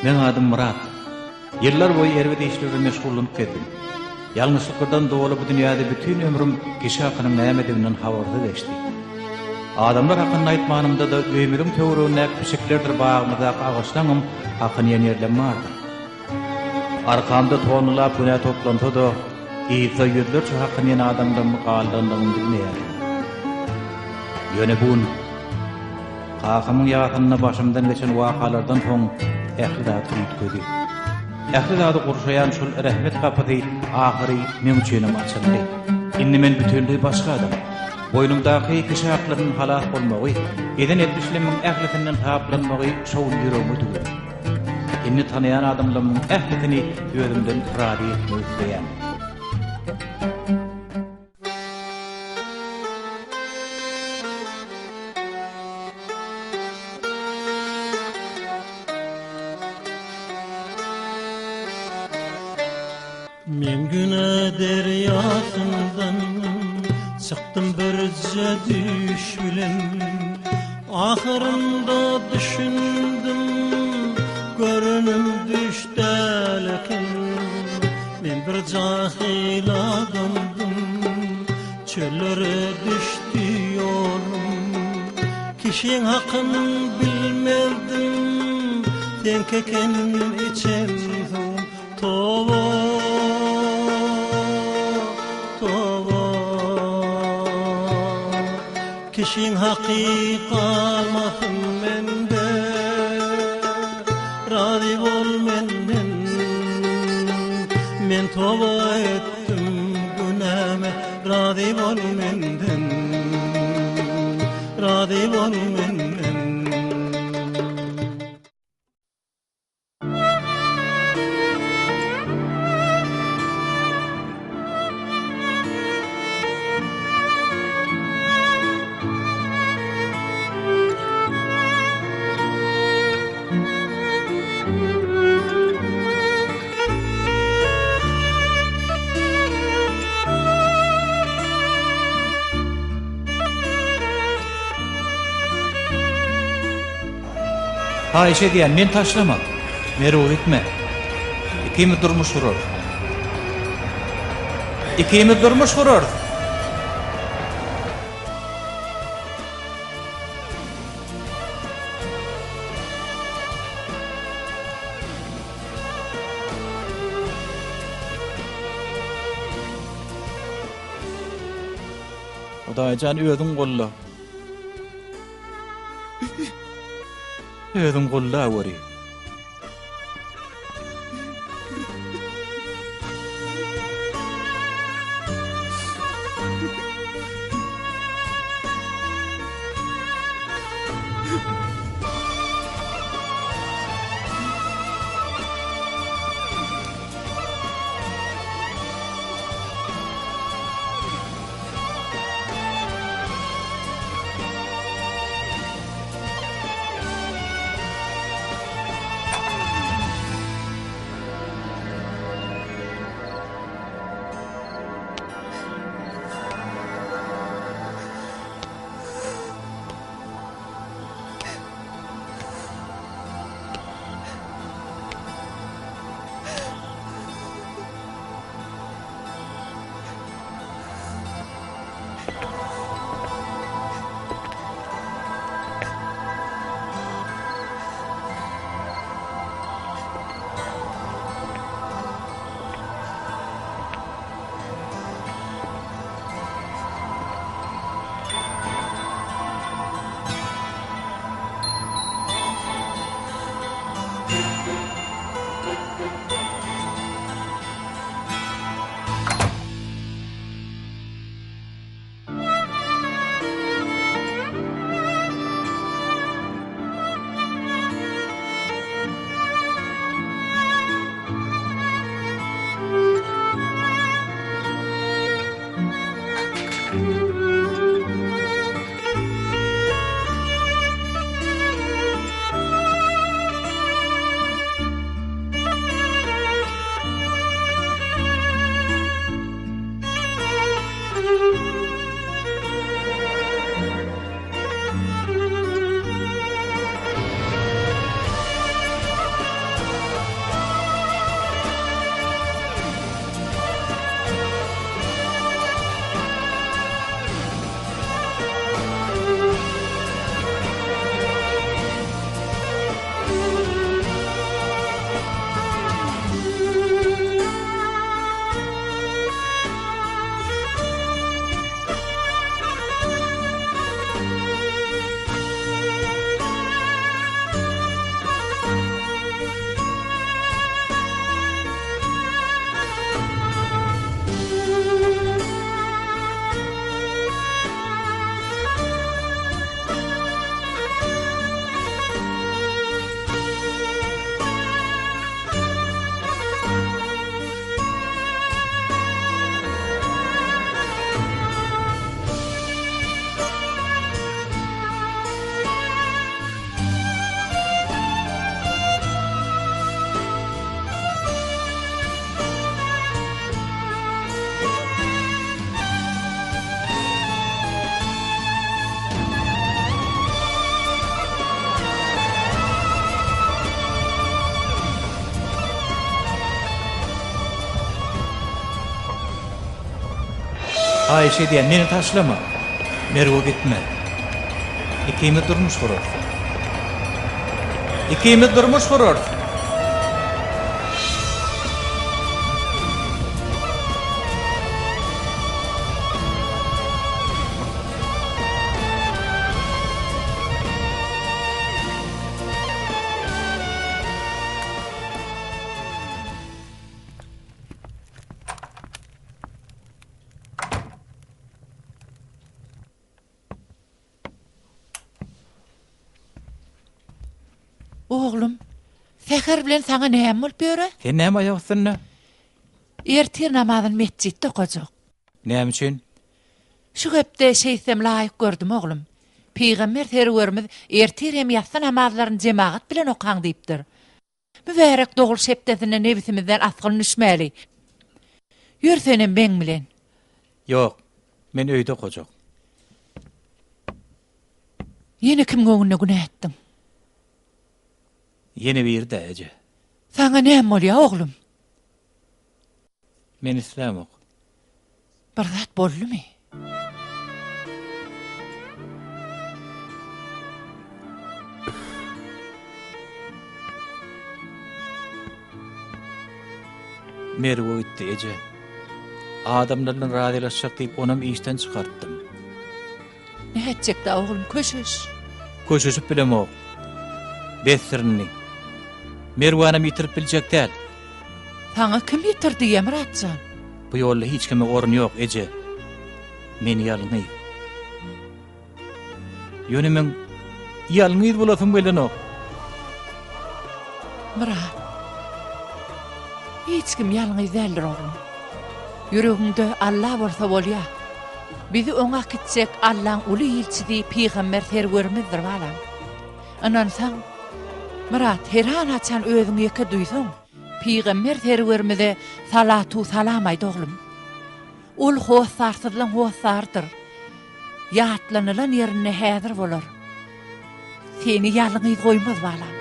Meň adym Myrat. Ýyllar boýy erbet işler bilen meşgullanyp gezdim. Ýalňyşlyklardan doly bu dünýäde bütin ömrüm kişi hakynyň nämediginden habarsyz geçdi. Adamlar hakynda aýtmanymda-da öýümiziň töweregindäki pişiklerdir bagymyzdaky agaçlaňam hakyny iýen ýerlem bardyr. Arkamda tonnalap günä toplansa-da, yzda ýüzlerçe hakyny iýen adamlaryň galdandygyny bilmeýärdim. Ýöne bu gün kakamyň ýasynda başymdan geçen wakalardan soň ähli zat üýtgedi. Ähli zady gurşaýan şol rehmet gapysy ahyry meň üçinem açyldy. Indi men bütinleý başga adam. Boýnumdaky kişi haklarynyň halas bolmagy, eden etmişlerimiň ählisinden saplanmagy şo gün ýüregime düwüldi. Indi tanaýan adamlarymyň ählisini özümden razy etmek isleýän. Men güne derýasyndan çykdym birje düýş bilen Ahyrynda düşündim görenim düş däl eken Men bir jahyl adamdym çöllere düşdi ýolum Kişiň hakyn bilmezdim seňki eken içen suwum Toba, toba. Kişiň haky galmasyn mende, Razy bol menden. Men toba etdim günäme, Razy bol menden. Razy bol menden. Haýyş edýän, meni taşlama. Merwe gitme. Ikimiz durmuş gurarys. Ikimiz durmuş gurarys. Hudaýjan özüň golla. Özüň gollaweri. Haýyş edýän, meni taşlama. Merwe gitme. Ikimiz durmuş gurarys. Ikimiz durmuş gurarys. Oglum, säher bilen saňa näme bolup ýöre? Sen näme aýak üstünde? Ertir namazyny metjitde okajak. Näme üçin? Şu gepde şeýtsem laýyk gördüm, oglum. Pygamber serwerimiz ertir hem ýassy namazlaryny jemagat bilen okaň diýipdir. Mübärek dogluş hepdesinde nebisimizden asgyn düşmäli. Ýör senem meň bilen. Ýok, men öýde okajak. Ýene kimiň öňünde günä etdiň? Ýene biri-dä, eje. Saňa näme bolýa, oglum? Men islämok. Bir zat boldumy? Merwe gitdi, eje. Adamlar bilen razylaşjak diýip, onam işden çykartdym. Ne etjek-dä, oglum, köşeş. Köşeşip bilemok. Besdir indi. Merwänem ýitirip biljek däl. Saňa kim ýitirdi, Ýemyrat jan? Bu ýolda hiç kime orun ýok, eje. Men ýalňyz. Ýöne meň ýalňyz bolasym gelenok. Myrat. Hiç kim ýalňyz däldir, oglum. Ýüregiňde Alla bolsa bolýa. Bizi oňa äkitjek Allaň uly ilçisi pygamber serwerimizdir, balam. Ynansaň, Myrat, heran-haçan özüňi ýeke duýsaň, pygamber serwerimize salatu-salam aýt, oglum. Ol hossarsyzlaň hossarydyr. Ýatlanylan ýerinde häzir bolar. Seni ýalňyz goýmaz, balam.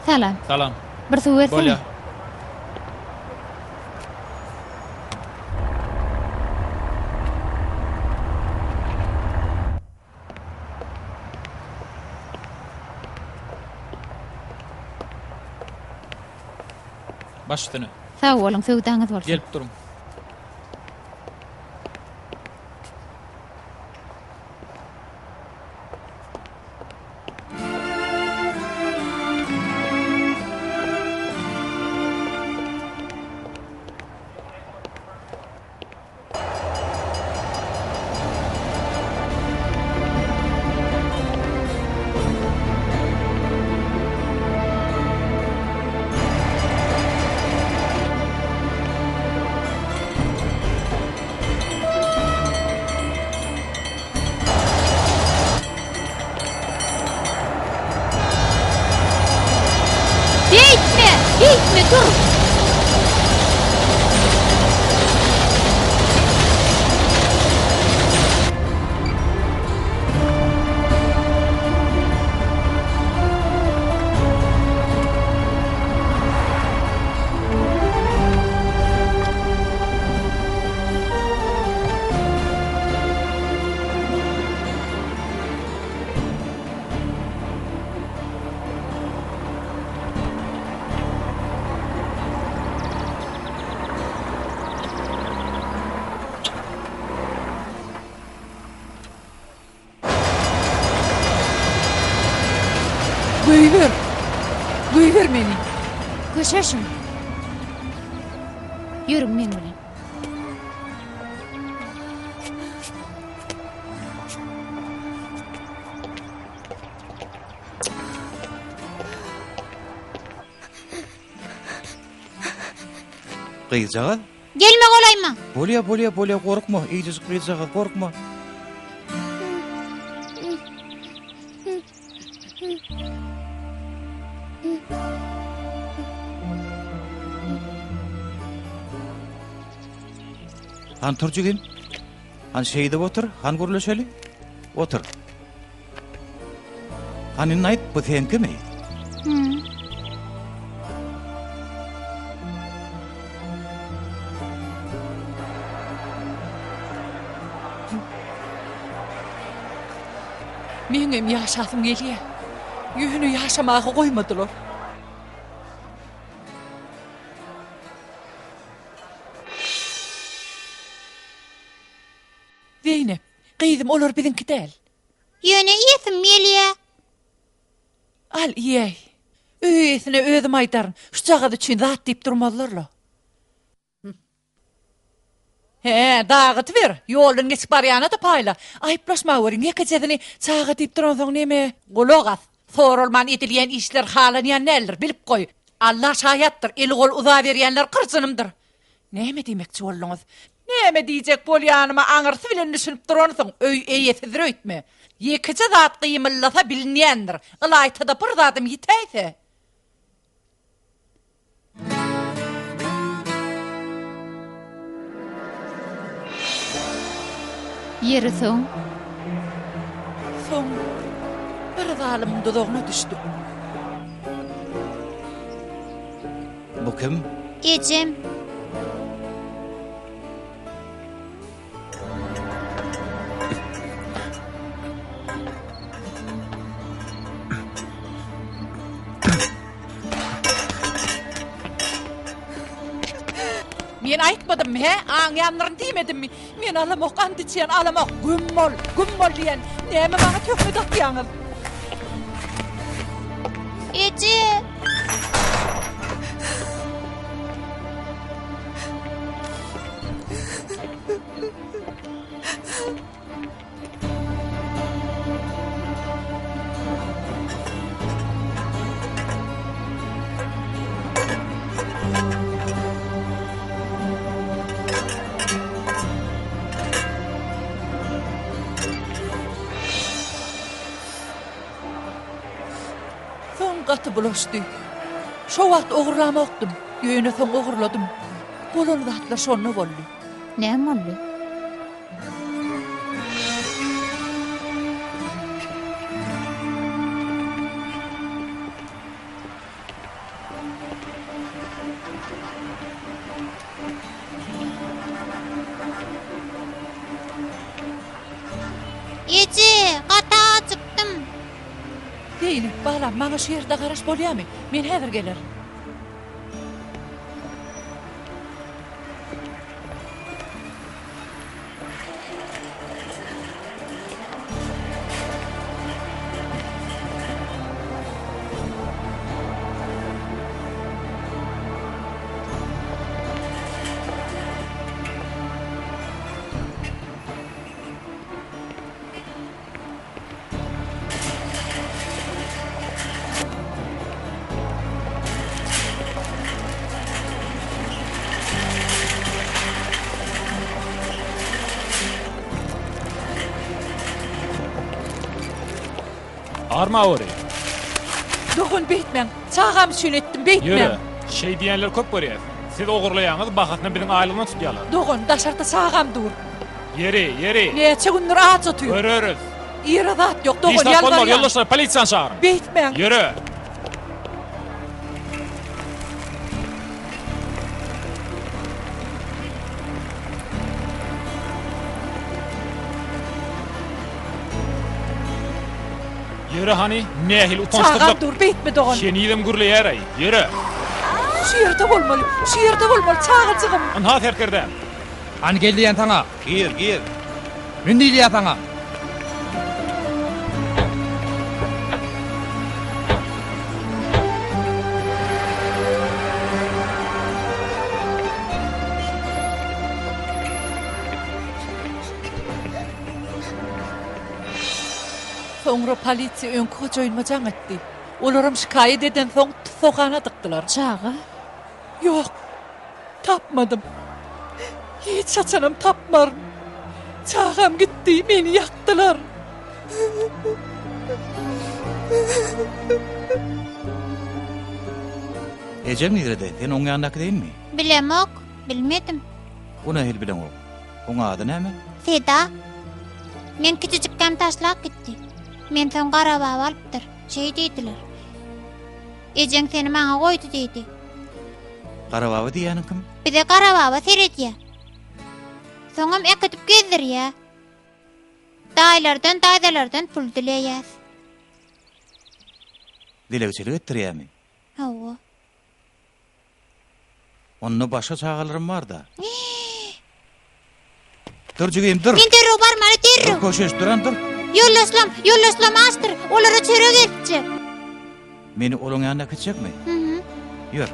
Salam. Salam. Bir suw bersene. Bolýar. Baş üstüne. Sag boluň, söwdaňyz bolsun. Gelip duruň. Köşeşiň. Ýörüň meň bilen. Gyzjagaz? Gelme golaýyma! Bolýa, bolýa, bolýa, gorkma, eýjejik gyzjagaz, gorkma. Han tur jigim. Han şeýdip otur, han gürleşeli. Otur. Han indi aýt, bu seňkimi? Hmm. Meňem ýaşasym gelýär. Ýöne ýaşamaga goýmadylar. Zeýnep, gyzym olar biziňki däl. Ýöne iýesim gelýä. Al iýäý. Öý eýesine özüm aýdaryn. Şujagaz üçin zat diýip durmazlar-la. Hä, dagytyber, ýoldan geçip barýana-da paýla. Aýyplaşmaweriň, ýekejesini çaga diýip duransoň neme? Gulak as, soralman edilýän işler halanýan däldir, bilip goý. Alla şaýatdyr, eli-goly uzaberýänler gyrjynymdyr. Näme diýmekçi bolduňyz? Näme diýjek bolýanyma aňyrsy bilen düşünip duransyň, öý eýesizdir öýtme. Ýekeje zat gymyldasa bilinýändir, ylaýta-da bir zadym ýitäýse. Ýeri soň? Soň bir zalymyň duzagyna düşdüm. Bu kim? Ejem. Men aýtmadymmy, hä? Aňýandyryn diýmedimmi? Men alamok, ant içýän, alamok. Güm bol, güm bol diýen. Näme maňa töhmet atýaňyz? Eje! Soň gaty bulaşdy. Şo wagt ogurlamokdym, ýöne soň ogurladym. Bolan zatlar şonda boldy. Näme boldy? Eje, gaty ajykdym. Zeýnep, balam, maňa şu ýerde garaş bolýamy? Men häzir gelerin. Armaweri. Dogan beýtmäň. Çagam üçin etdim, beýtmäň. Ýöre, şeý diýenleri köp görýäs. Siz ogurlaýaňyz, bahasyny biziň aýlygymyzdan tutýarlar. Dogan, daşarda çagam dur. Ýeri, ýeri. Näçe gündür aç otyr. Göreris. Ýere zat ýok, dogan, Hiç zat bolmaz, ýalbarýan. ýoldaşlar, polisiýany çagyryň. Beýtmäň. Ýöre. Ýöre hany, nähili utançsyzlyk. Çagam dur, beýtme dogan. Henizem gürleýär-aý. Ýöre. Şu ýerde bolmaly, şu ýerde bolmaly, çagajygym. Ynha serkerdäm. Hany gel diýýän saňa. Gir, gir. Mün diýilýär saňa. Soňra polisiýa öňki hojaýynyma jaň etdi. Olaram şikaýat edensoň tussaghana dykdylar. Çaga? Ýok, tapmadym. Hiç haçanam tapmaryn. Çagam gitdi, meni ýakdylar. Ejeň nirede? Sen oň ýanyna äkideýinmi? Bilemok, bilmedim. O nähili bileňok? Oň ady näme? Seda. Men kiçijikkäm taşlap gitdi. Men soň Garababa alypdyr. Şeý diýdiler. Ejeň seni maňa goýdy diýdi. Garababa diýýäniň kim? Bize Garababa seredýär. Soňam äkidip gezdirýär. Daýylardan, daýzalardan pul dileýäs. Dilegçilik etdirýärmi? Hawa. Onda başga çagalaram bar-da. Dur jigim, dur. Men derrew barmaly, derrew. Dur köşeş, duran dur. Ýoldaşlam, ýoldaşlam açdyr. Olara çörek eltjek. Meni olaň ýanyna äkitjekmi? Mhm. Ýör.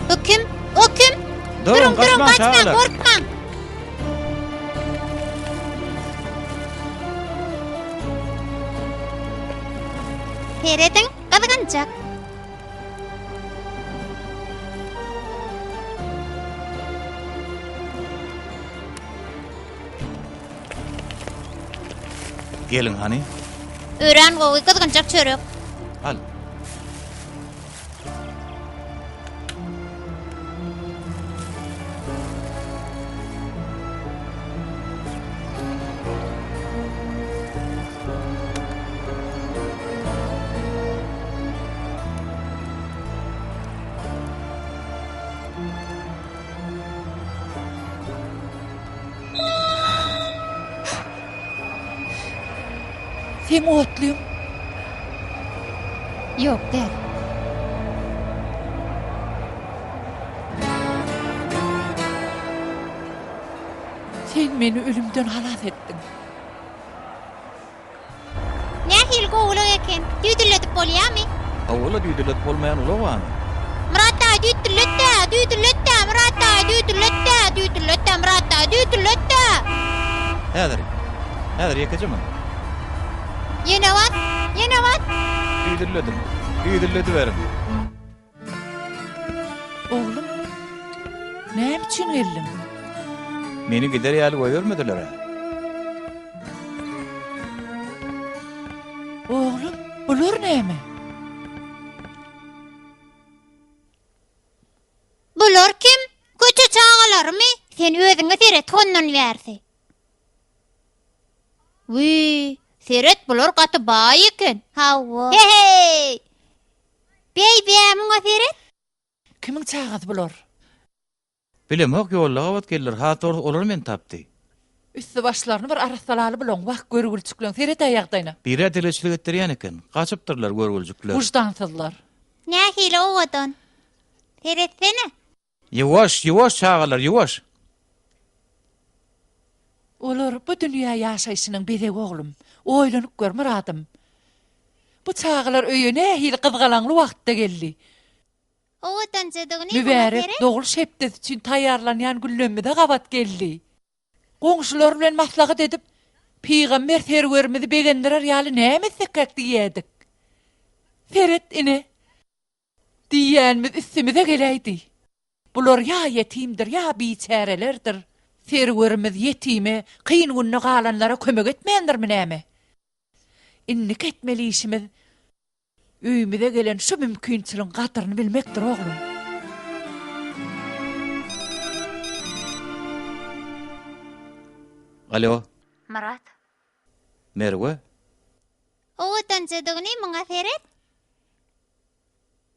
Bu kim? O kim? Durun, Duruň, duruň, gaçmaň gaçmaň, çagalar. gorkmaň. Serediň, gyzgynjak. Geliň hany. Örän gowy gyzgynjak çörek. Al. Seň otlyň? Ýok, däl. Sen meni ölümden halas etdiň. Nähili gowy ulag eken. Düýdülledip bolýamy? Hawa-la düýdülledip bolmaýan ulag barmy? Myrat daýy düýtdüllet-dä, düýdüllet-dä, Myrat daýy düýdüllet-dä, düýdüllet-dä, Myrat daýy düýdüllet-dä. Häzir. Häzir ýekeje mün. Ýene bas, ýene bas. Düýdülledim. Düýdüllediberiň. Oglum, näme üçin geldiň? Meni gider ýaly goýbermediler-ä. Oglum, bular näme? Bular kim? Köçe çagalarymy? Sen özüňe seret hondan bärsi. Wiý, seret bular gaty baý eken. Hawa. Heheý! Beý-bä, muňa seret. Kimiň çagasy bular? Bilemok, ýolda gabat geldiler, has dogrusy olar meni tapdy. Üsti-başlaryny bir arassalaly bulaň, wah, görgüljikleň, seret-ä ýagdaýyna. Biri-ä dilegçilik etdirýän eken, gaçypdyrlar görgüljikler. Wyždansyzlar. Nähili owadan. Seretsene. Ýuwaş, ýuwaş çagalar, ýuwaş. Olar bu dünýä ýaşaýşynyň bezegi oglum. Oýlanyp gör, Myradym. Bu çagalar öýe nähili gyzgalaňly wagtda geldi. Owadanjadygyny muňa Mübärek seret. dogluş hepdesi üçin taýýarlanýan günlemmize gabat geldi. Goňşular bilen maslahat edip, Pygamber Serwerimizi begendirer ýaly näme etsekkäk diýýärdik. Seret, ine, diýýänimiz üstümize geläýdi. Bular ýa ýetimdir, ýa biçärelerdir. Serwerimiz ýetime, kyn günde galanlara kömek etmändirmi näme? Indiki etmeli işimiz öýümize gelen şu mümkinçiligiň gadyryny bilmekdir, oglum. Alo. Myrat. Merwe. Owadanjadygyny muňa seret.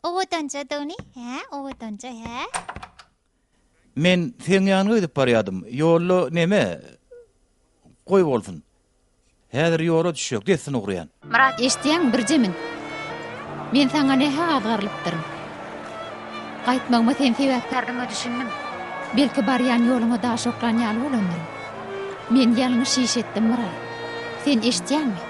Owadanjadygyny, hä, owadanja, hä? Men seň ýanyňa gidip barýadym. Ýolda neme? Goý bolsun. Häzir ýola düşjek, dessin ugraýan. Myrat, eşidýäňmi, birje min. Men saňa nähak azgyrylypdyryn. Gaýtmagyma sen sebäpkärdigiňe düşündim. Belki barýan ýoluňa daş oklan ýaly bolandyryn. Men ýalňyş iş etdim, Myrat. Sen eşidýäňmi?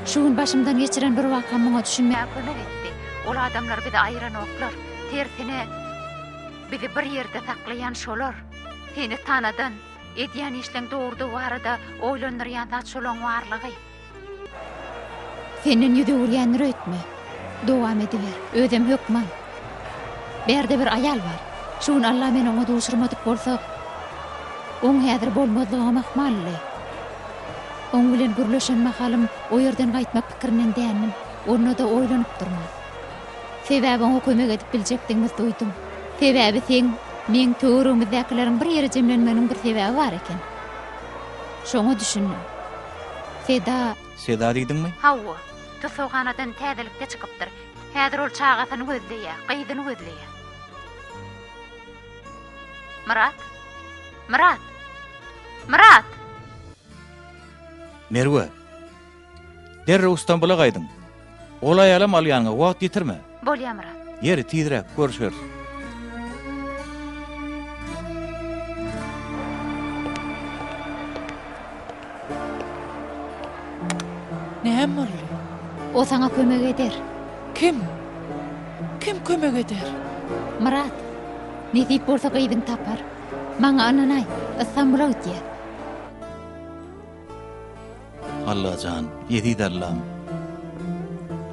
Şu gün başymdan geçiren bir wakam muňa düşünmäge kömek etdi. Ol adamlar bizi aýyranoklar. Tersine, bizi bir ýerde saklaýan şolar. Seni tanadan, edýän işleň dogrudygy barada oýlandyrýan zat şolaň barlygy. Senden ýüz öwürýändir öýtme. Dowam ediber. Özem hökman. Bärde bir aýal bar. Şu gün Alla meni oňa duşurmadyk bolsa, oň häzir bolmazlygam ahmaldy. Oň bilen gürleşen mahalym o ýerden gaýtmak pikirinden dändim. Onda-da oýlanyp durman. Sebäbi oňa kömek edip biljekdigimizi duýdum. Sebäbi seň, meň töweregimizdäkileriň bir ýere jemlenmeginiň bir sebäbi bar eken. Şoňa düşündim. Seda. Seda diýdiňmi? Hawa. Tussaghanadan täzelikde çykypdyr. Häzir ol çagasyny gözleýär, gyzyny gözleýär. Myrat? Myrat! Myrat! Merwe! Derrew Stambula gaýdyň. Ol aýalam al ýanyňa, wagt ýitirme. Bolýa, Myrat. Ýeri, tizräk, görüşeris. Näme boldy? O saňa kömek eder. Kim? Kim kömek eder? Myrat. Nesip bolsa gyzyň tapar. Maňa ynanaý, Ystambula gidýär. Allajan, eziz Allam.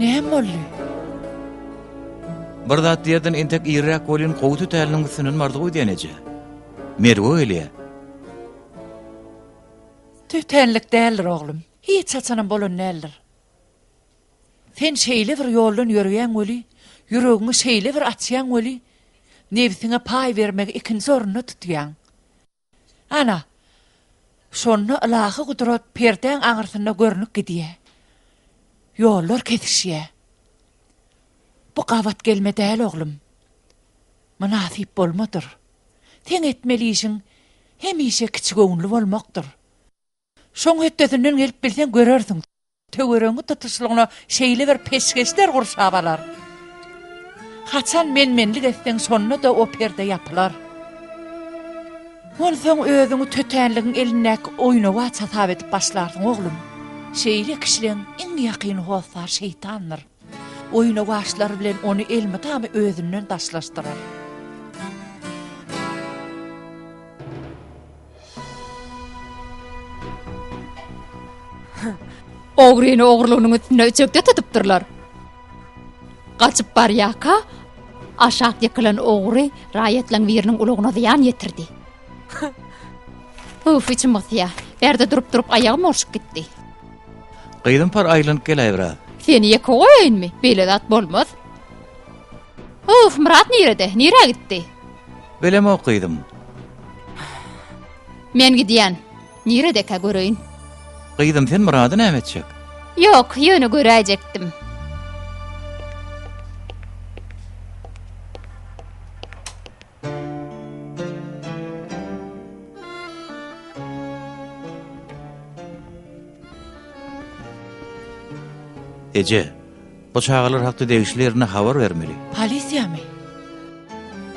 Näme boldy? Bir zat diýerden entek irräk welin gowy tötänligiň üstünden bardyk öýdýän eje. Merwe gelýä. Tötänlik däldir oglum. Hiç haçanam bolan däldir. Sen şeýle bir ýoldan ýöreýäň weli, ýüregiňi şeýle bir açýaň weli, nebsiňe paý bermegi ikinji orunda tutýaň. Ana, şonda ylahy gudrat perdäň aňyrsynda görnüp gidýär. Ýollar kesişýär. Bu gabat gelme däl, oglum. Mynasyp bolmadyr. Seň etmeli işiň hemişe kiçigöwünli bolmakdyr. Şoň hötdesinden gelip bilseň görersiň. Töweregiňi tutuşlygyna şeýle bir peşgeşler gurşap alar. Haçan men-menlik etseň şonda-da o perde ýapylar. Onsoň özüňi tötänligiň elindäki oýnawaç hasap edip başlarsyň, oglum. Şeýle kişileň iň ýakyn hossary şeýtandyr. Oýnawaçlary bilen ony elmydama özünden daşlaşdyrar. Ogryny ogurlygynyň üstünde üçekde tutupdyrlar. Gaçyp barýarka, aşak ýykylan ogry raýatlaryň biriniň ulagyna zyýan ýetirdi. Uf, içim gysýar. Bärde durup-durup aýagym orşup gitdi. Gyzym par aýlanyp geläý biraz. Seni ýeke goýaýynmy? Beýle zat bolmaz. Uf, Myrat nirede? Nirä gitdi? Bilemok gyzym. Men gidýän. Niredekä göreýin. Gyzym sen Myrady näme etjek? Ýok, ýöne göräýjekdim. Eje, bu çagalar hakda degişli ýerine habar bermeli. Polisiýamy?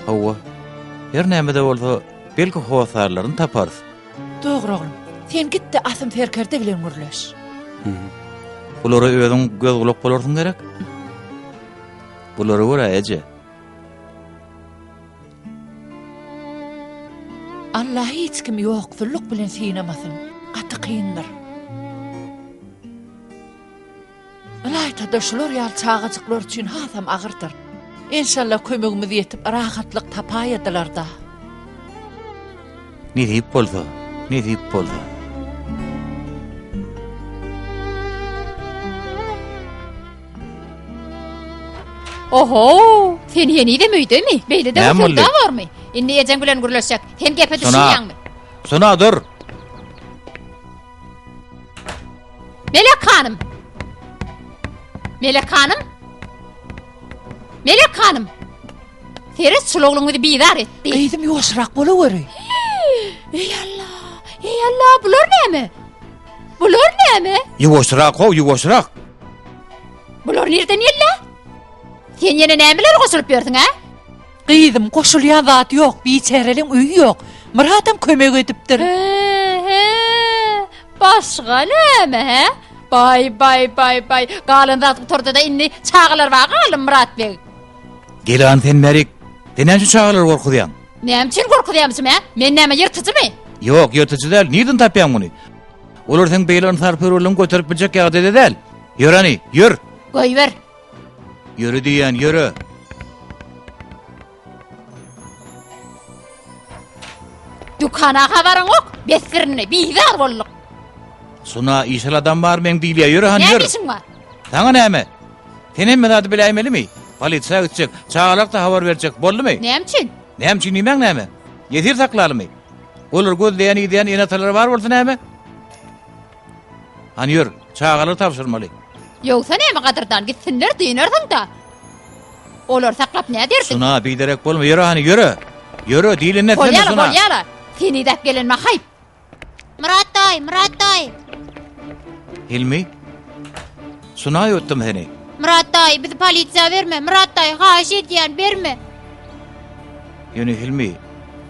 Hawa. Her näme-de bolsa, belki hossarlaryny taparys. Dogry oglum. Sen git-de Asym serkerde bilen gürleş. Bulara özüň göz-gulak bolarsyň gerek? Bulara görä, eje. Allah hiç kimi ýoksullyk bilen synamasyn. Gaty kyndyr. Ylaýta-da şular ýaly çagajyklar üçin hasam agyrdyr. Enşalla kömegimiz ýetip rahatlyk tapaýadylar-da. Nesip bolsa, nesip bolsa. Oho, sen henizem öýdemi? Beýle-de bir Näme boldy? söwda barmy? Indi ejeň bilen gürleşjek. Sen gepe Sona. düşünýäňmi? Sona dur. Melek hanym! Melek hanym! Melek hanym! Seret şul ogluň bizi bizar etdi. Gyzym ýuwaşrak bolaweri. Eý Allah! Eý Allah, bular näme? Bular näme? Ýuwaşrak how, ýuwaşrak. Bular nirden geldi? Sen ýene nämeler goşulyp ýörsüň, hä? Gyzym, goşulýan zat ýok, biçäreliň öýi ýok. Myradam kömek edipdir. He, he, başga näme, hä? Baý, baý, baý, baý. Galan zat gutardy-da indi çagalar bar galdy Myrat beg. Gel han sen bärik. Sen näme üçin çagalary gorkuzýaň? Näme üçin gorkuzýarmyşym, hä? Men näme ýyrtyjymy? Ýok, ýyrtyjy däl. Nirden tapýaň muny? Olar seň beýle ynsarperwerligiňi göterip biljek ýagdaýda däl. Ýör hany, ýör! Goýber. Ýöre diýýän, ýöre. Dükana habaryň ok, besdirini, bizar bolduk. Suna işel adam bar meň diýilýär, ýöre han ýör. Näme işiň bar? Saňa näme? Sen hemme zady biläýmelimi? Polisiýa gitjek, çagalar-da habar berjek, boldumy? Näme üçin? Näme üçin diýmäň näme? Ýesir saklalymy? Olar gözleýän, idýän ene-atalary bar bolsa näme? Hany ýör, çagalary tabşyrmaly. Ýogsa näme gadyrdan gitsinler dynarsyň-da. Olary saklap nädersiň? Suna, biderek bolma, ýöre hany, ýöre. Ýöre, diýlenini etsene, Bolýala, Suna. bolýala. Seni idäp gelenime haýp. Myrat daýy, Myrat daýy. Hilmi? Suna ýutdum seni. Myrat daýy, bizi polisiýa berme. Myrat daýy, haýyş edýän, berme. Ýöne Hilmi,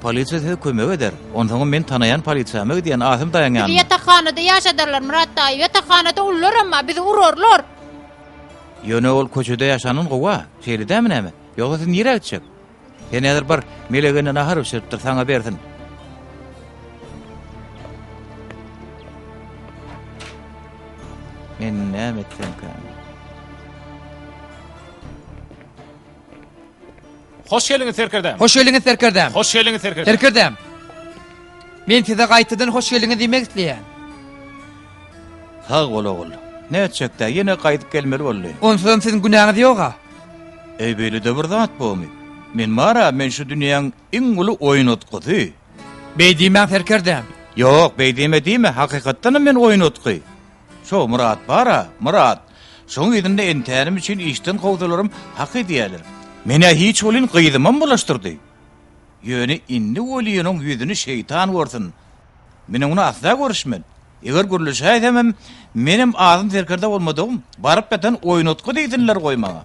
polisiýa size kömek eder. Onsoňam men tanaýan polisiýama gidýän, Asym daýyň Bizi ýanyna. ýatakhanada ýaşadarlar, Myrat daýy. Ýatakhanada ulular hem bar, bizi urarlar. Ýöne ol köçede ýaşandan gowy-a, şeýle dälmi näme? Ýogsa siz nirä gitjek? Sen häzir bar, Melek ene nahar bişiripdir, saňa bersin. Men näme etsemkäm? Hoş geldiňiz serkerdäm. Hoş geldiňiz serkerdäm. Hoş geldiňiz serkerdäm. Serkerdäm. Men size gaýtadan hoş geldiňiz diýmek isleýän. Sag bol ogul. Nätjek-dä, ýene gaýdyp gelmeli boldy. Onsuzam siziň günäňiz ýog-a. Eý, beýle-de bir zat bormy? Men bar-a, men şu dünýäň iň uly oýnatgysy. Beý diýmäň serkerdäm. Ýok, beý diýme diýme, hakykatdanam men oýnatgy. Şo Myrat bar-a, Myrat. Şoň yzynda entänim üçin işden kowsalaram hak edýäler. Men-ä hiç welin gyzymam bulaşdyrdy. Ýöne indi welin oň ýüzüni şeýtan görsün. Men oňa asla görüşmen. Eger gürleşäýsemem, menem azym serkerde bolmadygym, baryp ýatan oýnatgy diýsinler goý maňa.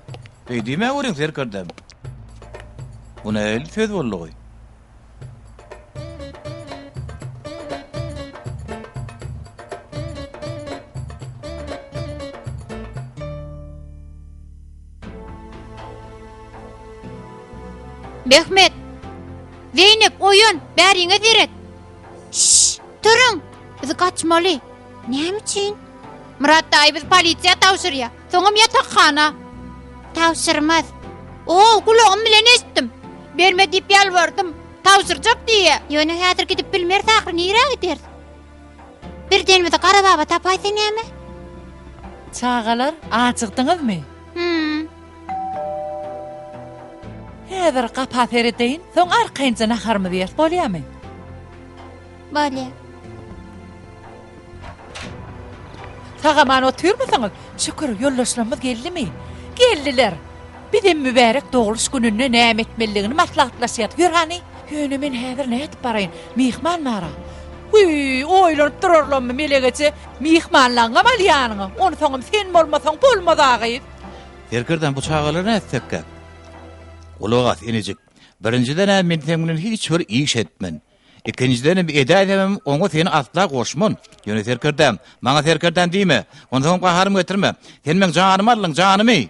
Beý diýmäweriň serkerdäm. Bu nähili söz boldugy? Mehmet! Zeýnep, oýan, bäriňe seret! Şşş, turuň! Biz gaçmaly. Näme üçin? Myrat daýy bizi polisiýa tabşyrýar. Soňam ýatakhana. Tabşyrmaz. O, gulagym bilen eşitdim. Berme diýip ýalbardym. Tabşyrjak diýýär. Ýöne häzir gidip bilmeris ahyry, nirä gideris? Birden bizi Gara baba tapaýsa näme? Çagalar, ajykdyňyzmy? Hüm. Häzir gapa seredeýin, soň arkaýynja naharymyzy ýeris, bolýamy? Bolýar. Sag-aman otyrmysyňyz? Şükür, ýoldaşlarymyz geldimi? Geldiler. Bizem mübärek dogluş gününde näme etmelidigini maslahatlaşýardyk. Ýör hany. Ýöne men häzir nädip baraýyn? Myhman bar-a. Wiý, oýlanyp durarlarmy, Melek eje? Myhmanlaňňam al ýanyňa. Onsoňam sen bolmasaň bolmaz-a, gyz. Serkerdäm, bu çagalary nätsekkäk? Gulak as, inijik. Birinjiden-ä men seň bilen hiç bir iş etmen. Ikinjidenem edäýsemem oňa seni asla goşman. Ýöne serkerdäm, maňa serkerdäm diýme. Onsoňam gaharymy getirme. Sen meň janymy aldyň, janymy!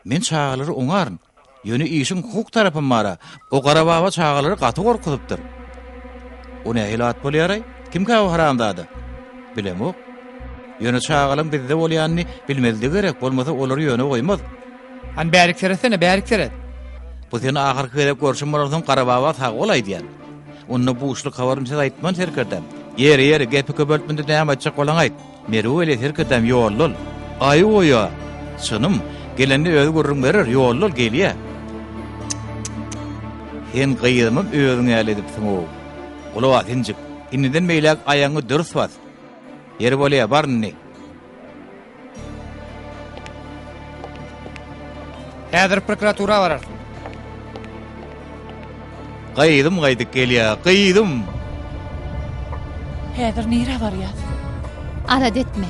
Men çagalary oňaryn. Ýöne işiň hukuk tarapam bar-a. O gara baba çagalary gaty gorkuzypdyr. O nähili at bolýar-aý? Kimkä o haramzada? Bilemok. Ýöne çagalaň bizde bolýanyny bilmezligi gerek, bolmasa olary ýöne goýmaz. Hany bärik seretsene, bärik seret. Bu seni ahyrky gezek görşüm bolansoň Garababa sag bol aýdýan. Onda buşluk habaryny size aýtman serkerdäm. Ýeri, ýeri, gepi köpeltmende näme aýtjak bolaň aýt. Merw weli serkerdäm ýolda ol. Aý goýa. Çynym, gelende özi gürrüň berer, ýolda ol, gelýä. Sen gyzymam özüň ýaly edipsiň-ow. Gulak as, injik. Indiden beýläk aýagyňy dürs bas. Ýeri bolýa, bar indi. Häzir prokuratura bararsyň. Gyzym gaýdyp gelýär, gyzym! Häzir nirä barýas? Alada etme.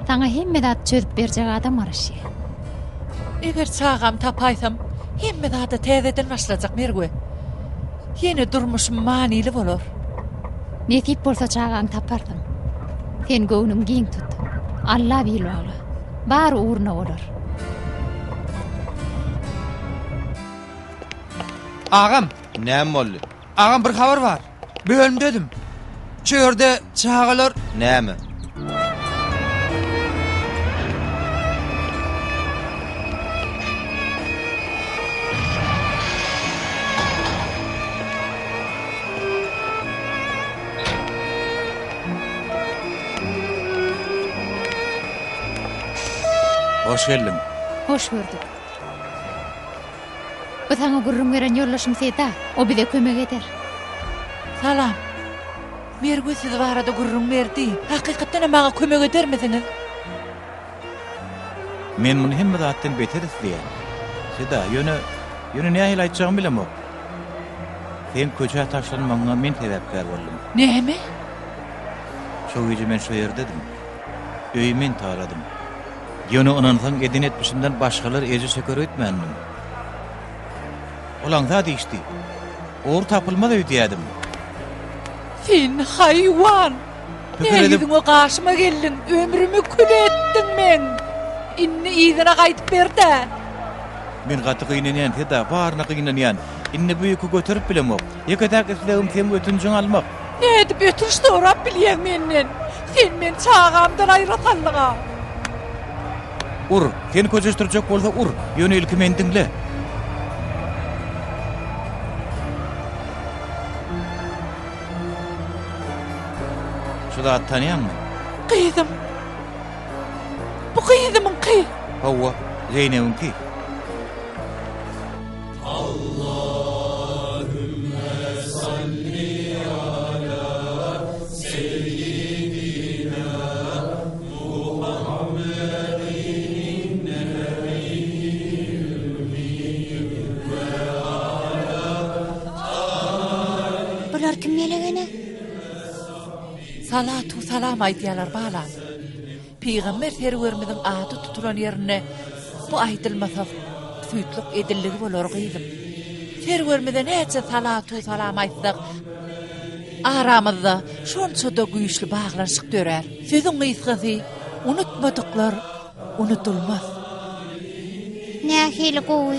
Saňa hemme zat çözüp berjek adam garaşýar. Eger çagamy tapaýsam, hemme zada täzeden başlajak, Merwe. Ýene durmuşym manyly bolar. Nesip bolsa çagaňy taparsyň. Sen göwnüňi giň tut. Alla bil bagla. Bary ugruna bolar. Agam! Näme boldy? Agam bir habar bar. Bölümdedim. Şu ýerde çagalar... Näme? Hoş geldiň. Hoş gördük. Bu saňa gürrüň beren ýoldaşym Seda. O bize kömek eder. Salam. Merwe siz barada gürrüň berdi. Hakykatdanam maňa kömek edermisiňiz? Men muny hemme zatdan beter isleýän. Seda, ýöne, ýöne nähili aýtjagymy bilemok. Seň köçä taşlanmagyňa men sebäpkär boldum. Näme? Şo gije men şo ýerdedim. Öýi men taladym. Ýöne ynansaň eden etmişimden başgalar ejir çeker öýtmändim. Ol aňsat işdi. Ogry tapylmaz öýdýädim. Sen haýwan! Pikir Ne edip. ýüzüňe gaşyma geldiň, ömrümi kül etdiň meň. Indi yzyna gaýdyp ber-dä. Men gaty gynanýan, Seda, baryna gynanýan. Indi bu ýüki göterip bilemok. Ýeke-täk islegim seň ötünjiňi almak. Nädip ötünç sorap bilýäň menden? Sen meni çagamdan aýra saldyň-a. Ur, seni köşeşdirjek bolsa ur, ýöne ilki meni diňle. Şu zady tanýaňmy? Gyzym. Bu gyzymyňky. Hawa, Zeýnebiňki. Bular kim gelegene? Salatu salam aýdýarlar balam. Pygamber serwerimiziň ady tutulan ýerinde bu aýdylmasa süýtlük edildigi bolar gyzym. Serwerimize näçe salatu salam aýtsak, aramyzda şonça-da güýçli baglanyşyk dörär. Sözüň gysgasy, unutmadyklar unudylmaz. Nähili gowy.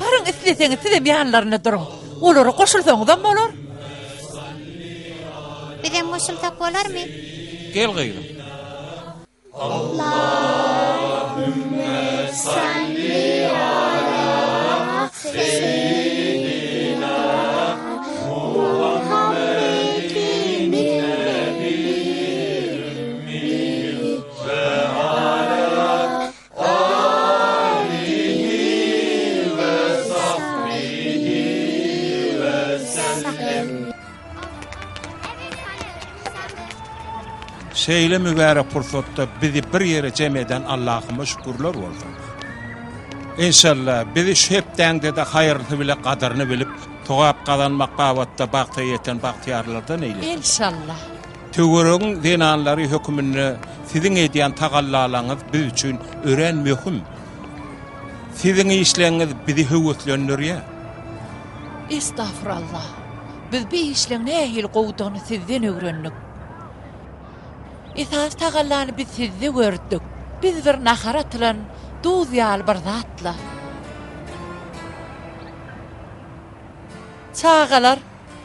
Baryň isleseňiz sizem ýanlarynda duruň. Olara goşulsaňyzam bolar. Bizem goşulsak bolarmy? Gel gyzym. Şeýle mübärek pursatda bizi bir ýere jem eden Allahyma şükürler bolsun. Enşalla, bizi şu hepdäňde-de haýyrlysy bile gadyryny bilip, sogap gazanmak babatda bagta ýeten bagtyýarlardan eýlesin. Enşalla. Töweregiň zenanlary höküminde siziň edýän tagallalaryňyz biz üçin örän möhüm. Siziň işleňiz bizi höweslendirýär. Estagfurallah. Biz bu işleň nähili gowudygyny sizden öwrendik. Esasy tagallany biz sizde gördük. Biz bir nahara atylan duz ýaly bir zatla. Çagalar,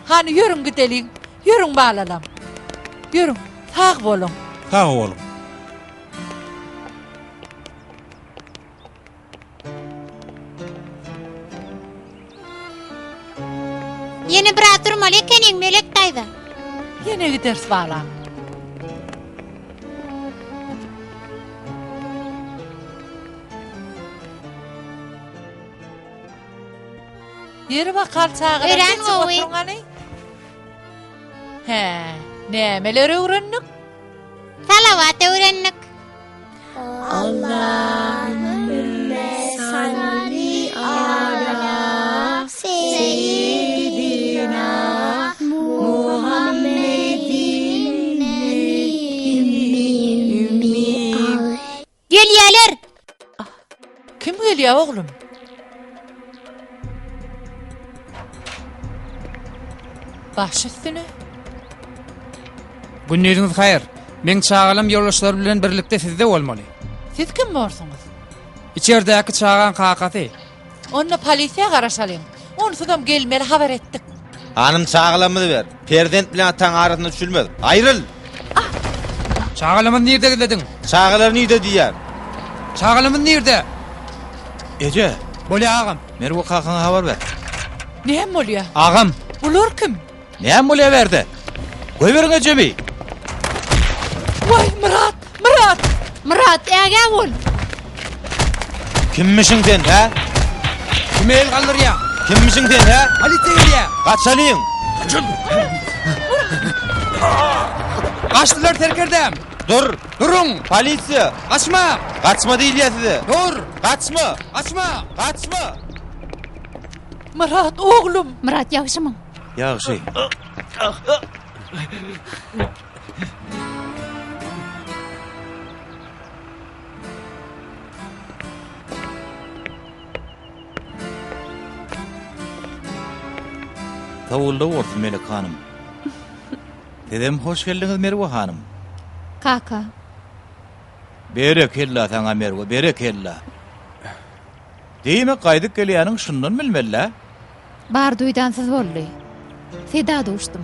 hany ýörüň gideliň. Ýörüň balalam. Ýörüň, sag boluň. Sag boluň. Ýene biraz durmaly ekeniň, Melek daýza. Ýene gideris balam. Ýeri bakal çagalar Örän geçip gowy. oturyň hany. Hä, nämeler öwrendik? Salawat öwrendik. Allahümme salli ala seyyidina Muhammedin. Bolýa oglum. Baş üstüne. Gündiziňiz haýyr. Meň çagalam ýoldaşlary bilen birlikde sizde bolmaly. Siz kim borsuňyz? Içerdäki çagaň kakasy. Onda polisiýa garaşalyň. Onsuzam gelmeli habar etdik. Hanym çagalarymyzy ber. Perzent bilen ataň arasynda düşülmez. Aýryl! Çagalarymyzy nirde gizlediň? Çagalar nirde diýýän? Çagalarymyz nirde? Eje! Bolýa agam. Merwe kakaňa habar ber. Näme bolýa? Agam. Bular kim? Näme bolýa bärde? Goýberiň ejemi! Waý, Myrat! Myrat! Myrat, ägä bol! Kimmişiň sen, hä? Kime el galdyrýaň? Kimmişiň sen, hä? Polisiýa gelýä! Gaçalyň! Gaçdylar serkerdäm! Dur! Duruň! Polisiýa! Gaçma! Gaçma diýilýär size! Dur! Gaçma! Gaçma! Gaçma! Myrat, oglum! Myrat, ýagşymyň? Ýagşy. Sawulda bolsun Melek hanym. Sizem hoş geldiňiz Merwe hanym. Kaka. Berekella saňa Merwe, berekella. Diýmek gaýdyp gelýäniň şundan bilmeli-dä? Bar duýdansyz boldy. Seda duşdum.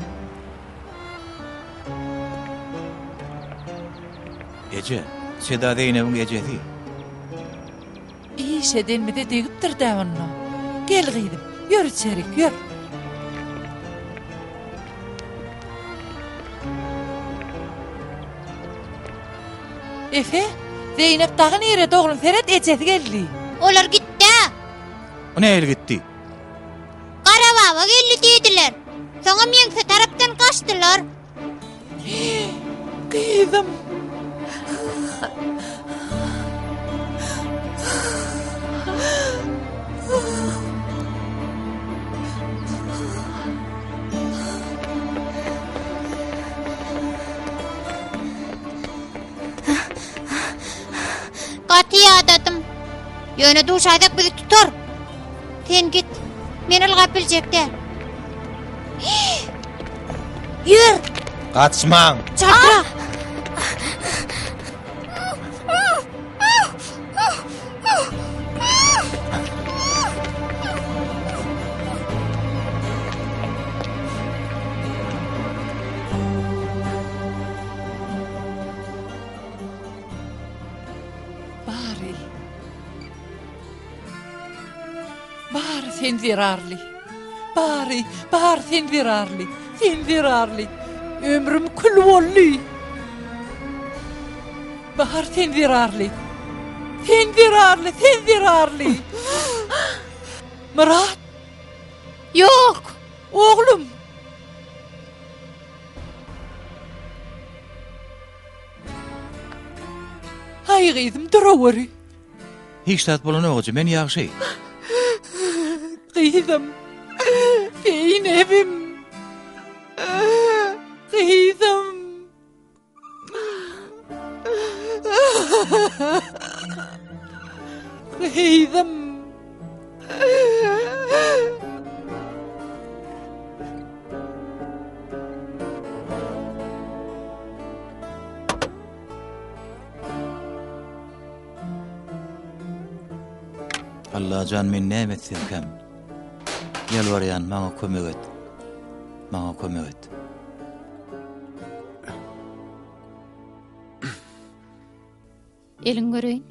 Eje, Seda Zeýnebiň ejesi. Iş edenimize degipdir-dä onda. Gel gyzym, ýör içerik, ýör. Efe, Zeýnep dagy nirede oglum, seret ejesi geldi. Olar gitdä. O nähili gitdi? Gara baba geldi diýdiler. Soňam ýeňse tarapdan gaçdylar. Gyzym. Gaty ýadadym. Ýöne duşaýsak bizi tutar. Sen git. Men ylgap biljek däl. Ýör! Gaçmaň! Çaltrak! Bary. Bary sen zerarly. Bary, bary sen zerarly. Sen zerarly. Ömrüm kül boldy. Bary sen zerarly. Sen zerarly, sen zerarly. Myrat. Ýok. Oglum. Aý gyzym, duraweri. Hiç zat bolanok eje, men ýagşy. Gyzym. Zeýnebim. Gyzym. Gyzym. Allajan men näme etsemkäm? Ýalbarýan maňa kömek et. Maňa kömek et. Eliň göreýin.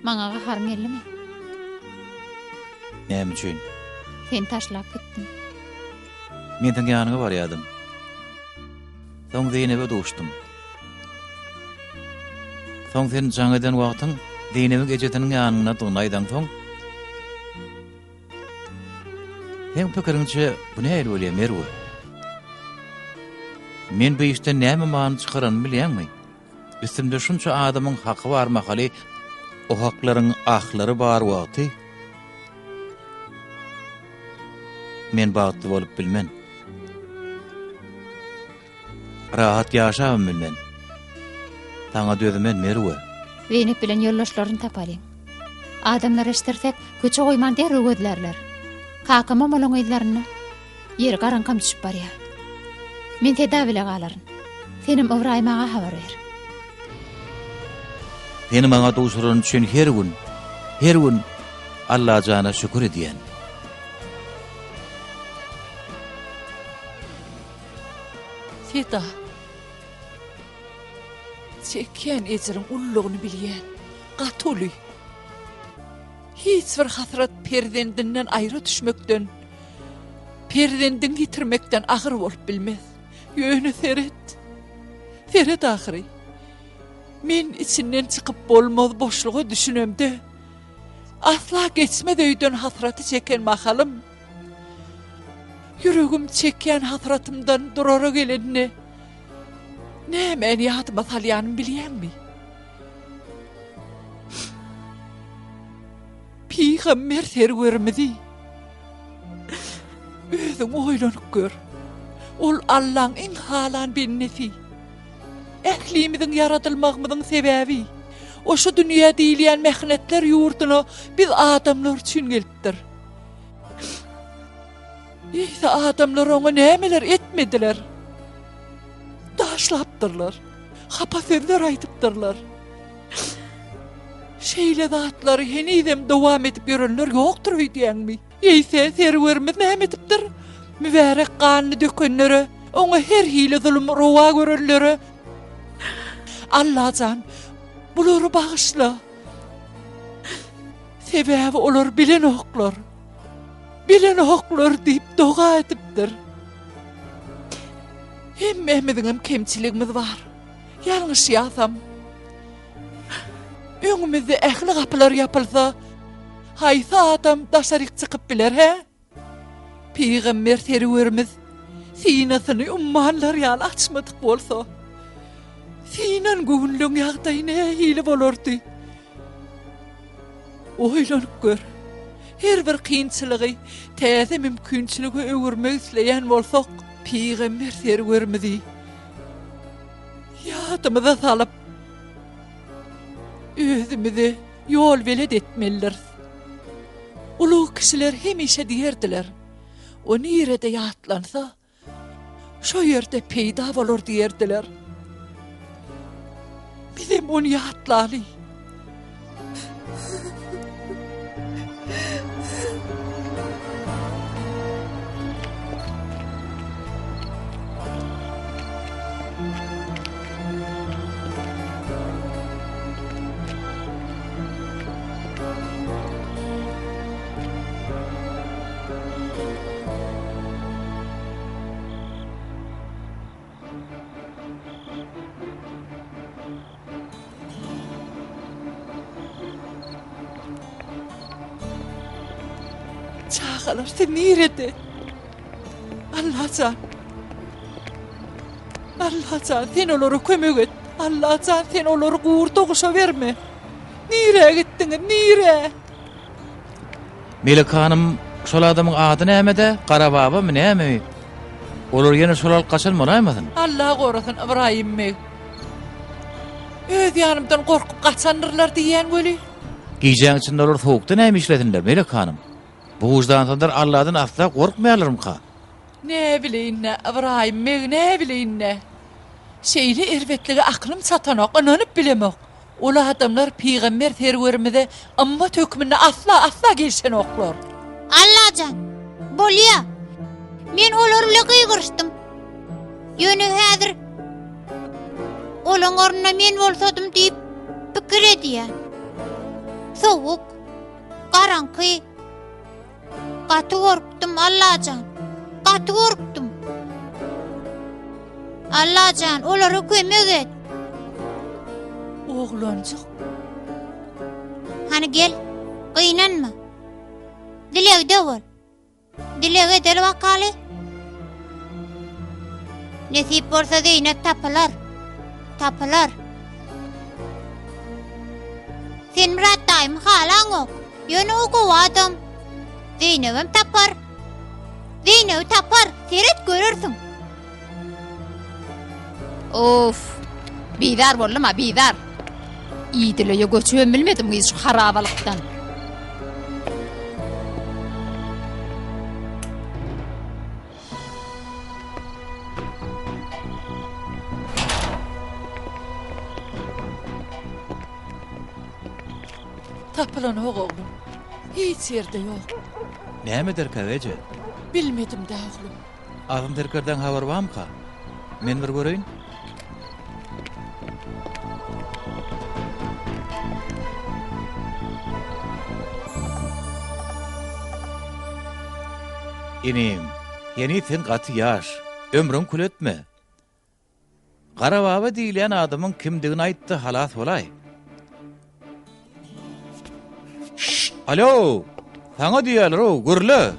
Maňa gaharyň geldimi? Näme üçin? Seni taşlap gitdim. Men seň ýanyňa barýadym. Soň Zeýnebe duşdum. Soň sen jaň eden wagtyň Zeýnebiň ejesiniň ýanyndadygyny aýdaňsoň, Seň pikiriňçe bu nähili bolýar, Merwe? Men bu işden näme many çykaranymy bilýäňmi? Üstümde şunça adamyň haky bar mahaly, o haklaryň ahlary bar wagty. Men bagtly bolup bilmen. Rahat ýaşabam bilmen. Saňa dözmen, Merwe. Zeýnep bilen ýoldaşlaryny tapalyň. Adamlar eşdirsek, köçe goýman derrew gözlärler. Kakamam olaň yzlarynda. Ýeri garaňkam düşüp barýar. Men Seda bile galaryn. Senem Ybraýym aga habar ber. Seni maňa duşurany üçin her gün, her gün Allajana şükür edýän. Seda. Çekýän ejiriň ululygyny bilýän. Gaty uly. Hiç bir hasrat perzendinden aýra düşmekden, perzendiňi ýitirmekden agyr bolup bilmez. Ýöne seret, seret ahyry. Men içinden çykyp bolmaz boşluga düşünemde, asla geçmez öýden hasraty çeken mahalym, ýüregim çekýän hasratymdan durara gelende, nämäni ýadyma salýanymy bilýäňmi? Pygamber serwerimizi özüň oýlanyp gör. Ol Allaň iň halan bendesi. Ählimiziň ýaradylmagymyzyň sebäbi, o şu dünýä diýilýän mähnetler ýurduna biz adamlar üçin gelipdir. Eýse adamlar oňa nämeler etmediler? Daşlapdyrlar. Hapa sözler aýdypdyrlar. Şeýle zatlary henizem dowam edip ýörenler ýokdur öýdýäňmi? Eýse, Serwerimiz näme edipdir? Mübärek ganyny dökenlere, oňa her hili zulum rowa görenlere, Allajan, bulary bagyşla. Sebäbi olar bilenoklar. Bilenoklar diýip doga edipdir. Hemmämiziňem kemçiligimiz bar. Ýalňyşýasam. Öňümizde ähli gapylar ýapylsa, haýsy adam daşaryk çykyp biler, hä? Pygamber Serwerimiz synasyny ummanlar ýaly açmadyk bolsa, synan göwünliň ýagdaýy nähili bolardy? Oýlanyp gör. Her bir kynçylygy täze mümkinçilige öwürmek isleýän bolsak, Pygamber Serwerimizi ýadymyza salyp, özümize ýolbelet etmelidiris. Ulug kişiler hemişe diýerdiler, O nirede ýatlansa, Şo ýerde peýda bolar diýerdiler. Bizem ony ýatlaly. Çagalar siz nirede? Allajan. Allajan sen olara kömek et. Allajan sen olary gurda guşa berme. Nirä gitdiňiz, nirä? Melek hanym, şol adamyň ady nämede? Garababamy, nämemi? Olar ýene şol alyp gaçan bolaýmasyn? Alla gorasyn, Ybraýym beg. Öz ýanymdan gorkup gaçandyrlar diýýän weli. Gijäň içinde olar sowukda näme işlesinler, Melek hanym? Bu wyždansyzlar Alladan asla gorkmaýarlarmyka? Näbileýin-dä, Ybraýym beg, näbileýin-dä. Şeýle erbetlige aklym çatanok, ynanyp bilemok. Ol adamlar pygamber serwerimize ymmat hökmünde asla asla gelşenoklar. Allajan, bolýa. Men olar bile gygyryşdym. Ýöne häzir olaň ornunda men bolsadym diýip pikir edýän. Sowuk, garaňky, Gaty gorkdum, Allajan. Gaty gorkdum. Allajan, olara kömek et. Oglanjyk. Hany gel, gynanma. Dilegde bol. Dileg edeli bakaly. Nesip bolsa Zeýnep tapylar. Tapylar. Sen Myrat daýymy halaňok. Ýöne o gowy adam. Zeýnebem tapar. Zeýnebi tapar, seret görersiň. Of! Bizar boldum-a, bizar. Idil öýe göçübem bilmedim gyz şu harabalykdan. Tapylanok oglum. Hiç ýerde ýok. Näme ederkä eje? Bilmedim-dä oglum. Azym serkerdäň habary barmyka? Men bir göreýin. Inim, heniz sen gaty ýaş. Ömrüňi kül etme. Gara baba diýilýän adamyň kimdigini aýt-da halas bolaý. Şşt, alo! Saňa diýýärler-ow, gürle!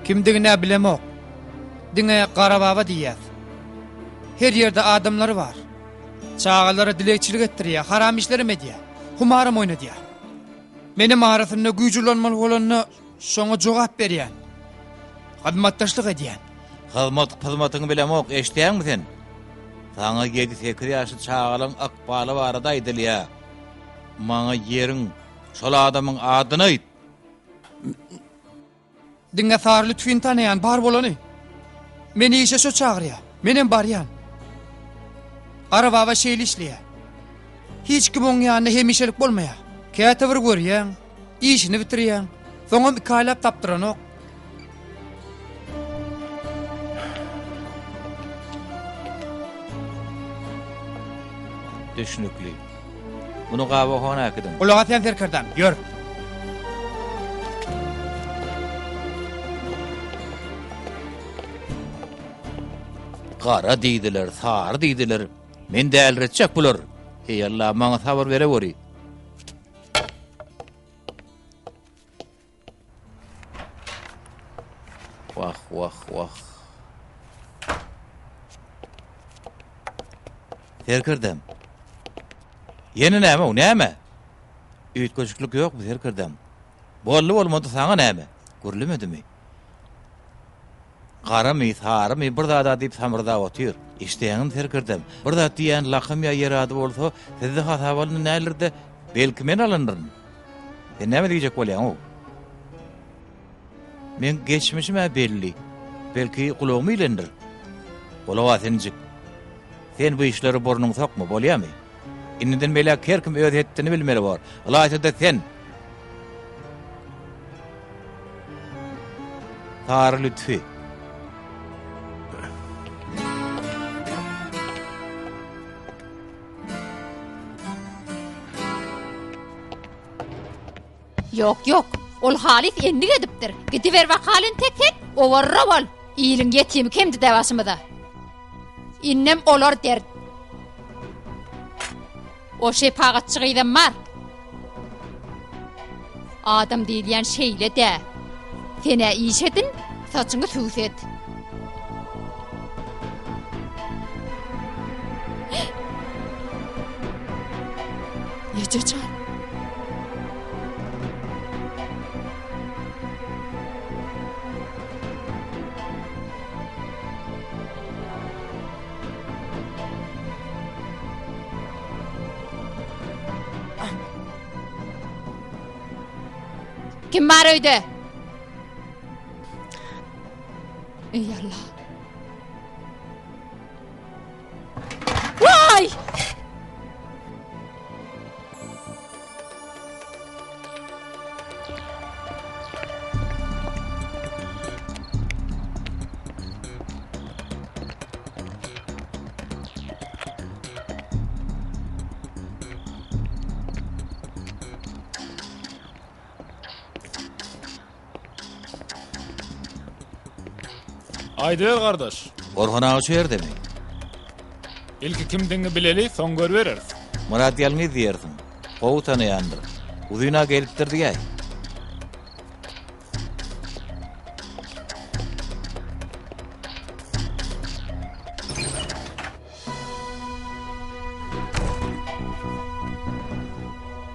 Kimdigin-ä bilemok. Diňe Gara baba diýýäs. Her ýerde adamlary bar. Çagalara dilegçilik etdirýär, haram işlerem edýär. Humaram oýnadýar. Menem arasynda güýç ulanmaly bolanda Şoňa jogap berýän. Hyzmatdaşlyk edýän. Hyzmat pyzmatyňy bilemok, eşidýäňmi sen? Saňa ýedi-sekiz ýaşly çagalaň ykbaly barada aýdylýa. Maňa ýeriň, şol adamyň adyny aýt! Diňe Sary Lütfini tanaýan, bar bolany. Meni işe şo çagyrýa. Menem barýan. Gara baba şeýle işleýä. Hiç kim oň ýanynda hemişelik bolmaýa. Käte bir görýäň, Işini bitirýäň. Soňam iki aýlap tapdyranok. Düşnükli. Muny gabawhana äkidiň. Gulak asýan serkerdäm, ýör. Gara diýdiler, sary diýdiler. Men däliretjek bular. Eý Alla, maňa sabyr bereweri. Wah, wah, wah. Serkerdem. Ýene näme o, näme? Üýtgeşiklik ýokmy, serkerdem? Boldy bolmady saňa näme? Gürlemedimi? Garamy, sarymy, bir zad-a diýip samyrdap otyr. Eşidäňmi, serkerdem? Bir zat diýýän lakam ýa ýer ady bolsa, sizde hasaba alnan däldir-de, belki men alandyryn. Sen näme diýjek bolýaň-ow? Meň geçmişim-ä belli. Belki gulagyma ilendir. Gulak as, injik. Sen bu işlere burnuňy sokma, bolýamy? Indiden beýläk her kim öz hetdini bilmeli bor. Ylaýta-da sen! Sary Lütfi. Ýok, ýok. Ol halys endik edipdir. Gidiber bakaly entek sen, owarra bol. Iliň ýetimi kemdi-dä başymyza. Indem olar dert. O şepagatçy gyzam bar. Adam diýilýän şeýle-dä. Sen-ä iş edin, saçyňy süwset. Eje jan. Kim bar öýde? Eý Allah. Waý! Aýdyber gardaş. Orhan aga şu ýerdemi? Ilki kimdigiňi bileli, soň görübereris. Myrat ýalňyz diýersiň. Gowy tanaýandyr. Uzyn-a gelipdir diýäý.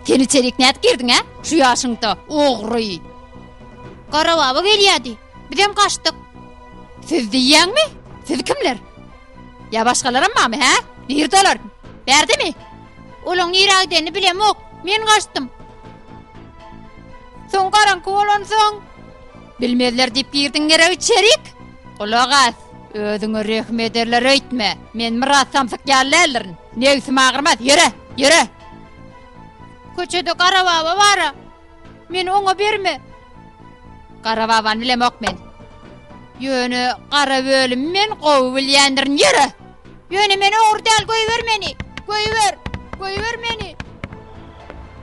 Sen içerik nädip girdiň, ä? Şu ýaşyňda, ogry. Gara baba gelýärdi. Bizem gaçdyk. Siz diýýäňmi? Siz kimler? Ýa başgalaram barmy, hä? Nirde olar? Bärdemi? Olaň nirä gidenini bilemok. Men gaçdym. Soň garaňky bolansoň. Bilmezler diýip girdiň gerek içerik? Gulak as, özüňe rehim ederler öýtme. Men Myrat samsyk ýaly däldirin. Nebsim agyrmaz, ýöre, ýöre! Köçede Gara baba bar-a. Meni oňa berme. Gara babany bilemok men. Ýöne gara bölümi men gowy bilýändirin, ýöre! Ýöne men ogry däl, goýber meni! Goýber! Goýber meni!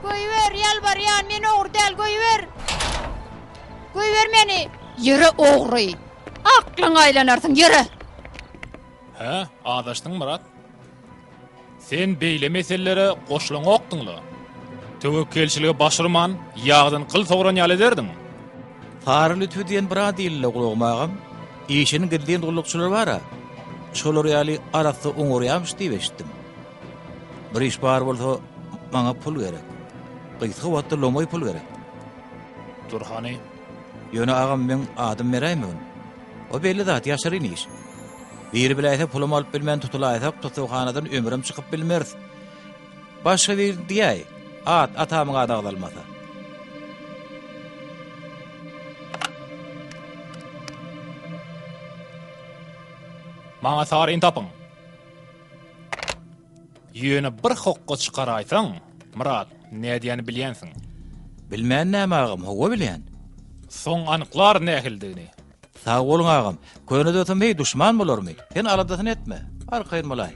Goýber, ýalbarýan, men ogry däl, goýber! Goýber meni! Ýöre ogry! Aklyňa aýlanarsyň, ýöre! Hä, azaşdyň Myrat. Sen beýle meselelere goşulaňokdyň-la. Töwekgelçilige baş urman, ýagdan gyl sogran ýaly ederdiň. Sary Lütfi diýen bir ady ildi gulagyma agam. Işiniň gizlin gullukçylary bar-a. Şolar ýaly arassa oňarýarmyş diýip eşitdim. Bir iş bar bolsa, maňa pul gerek. Gysga wagtda lomaý pul gerek. Dur hany. Ýöne agam meň adym beräýmegin. O belli zat, ýaşyryn iş. Biri biläýse pulum alyp bilmän tutulaýsak tussaghanadan ömürem çykyp bilmeris. Başga birini diýäý, at, atamyň ady agzalmasa. Maňa saryny tapyň. Ýöne bir hokga çykaraýsaň, Myrat, nädýäni bilýänsiň. Bilmän näme agam, hawa bilýän. Soň anyklar nähilidigini. Sag boluň agam. Köne dostum heý duşman bolarmy? Sen aladasyny etme. Arkaýyn bolaý.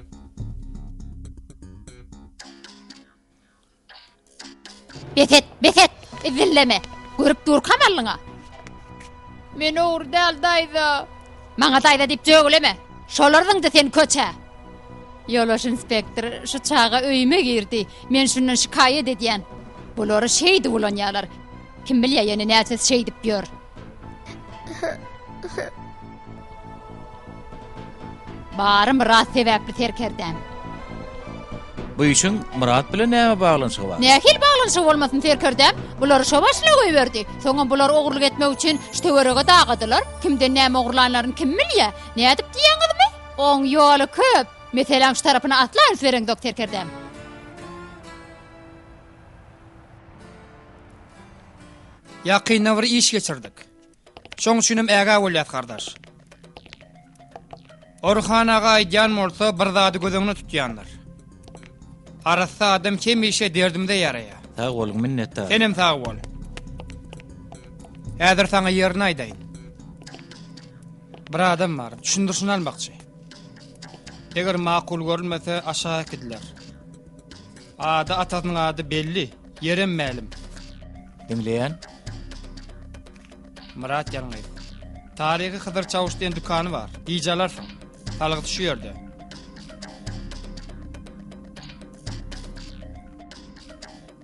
Bes et, bes et! Zilleme! Görüp durkam alnyňa. Men ogry däl daýza. Maňa daýza diýip jögüleme. Şolar zyňdy seni köçä. Ýolbaş inspektor, şu çaga öýüme girdi. Men şundan şikaýat edýän. Bulary şeýdip ulanýarlar. Kim bilýär ýene näçesi şeýdip ýör. Bary Myrat sebäpli serkerdäm. Bu işiň Myrat bilen näme baglanyşygy bar? Nähili baglanyşygy bolmasyn serkerdäm? Bulary şo başyna goýberdi. Soňam bular ogurlyk etmek üçin şu töwerege dagadylar. Kimden näme ogurlanlaryny kim bilýä? Nädip diýýäňizmi? Oň ýoly köp. Meseläň şu tarapyna asla üns bereňzok serkerdäm. Ýakynda bir iş geçirdik. Şoň üçinem ägä bolýas gardaş. Orhan aga aýdýan bolsa bir zady göz öňüne tutýandyr. Arassa adam hemişe derdimize ýaraýar. Sag boluň, minnetdar. Senem sag bol. Häzir saňa ýerini aýdaýyn. Bir adam bar, düşündirişini almakçy. Eger makul görülmese aşak äkidiler. Ady atasynyň ady belli, ýerem mälim. Diňleýän. Myrat ýalňyz. Taryhy Hydyr Çawuş diýen dükany bar. Gije alarsyň. Salgysy şu ýerde.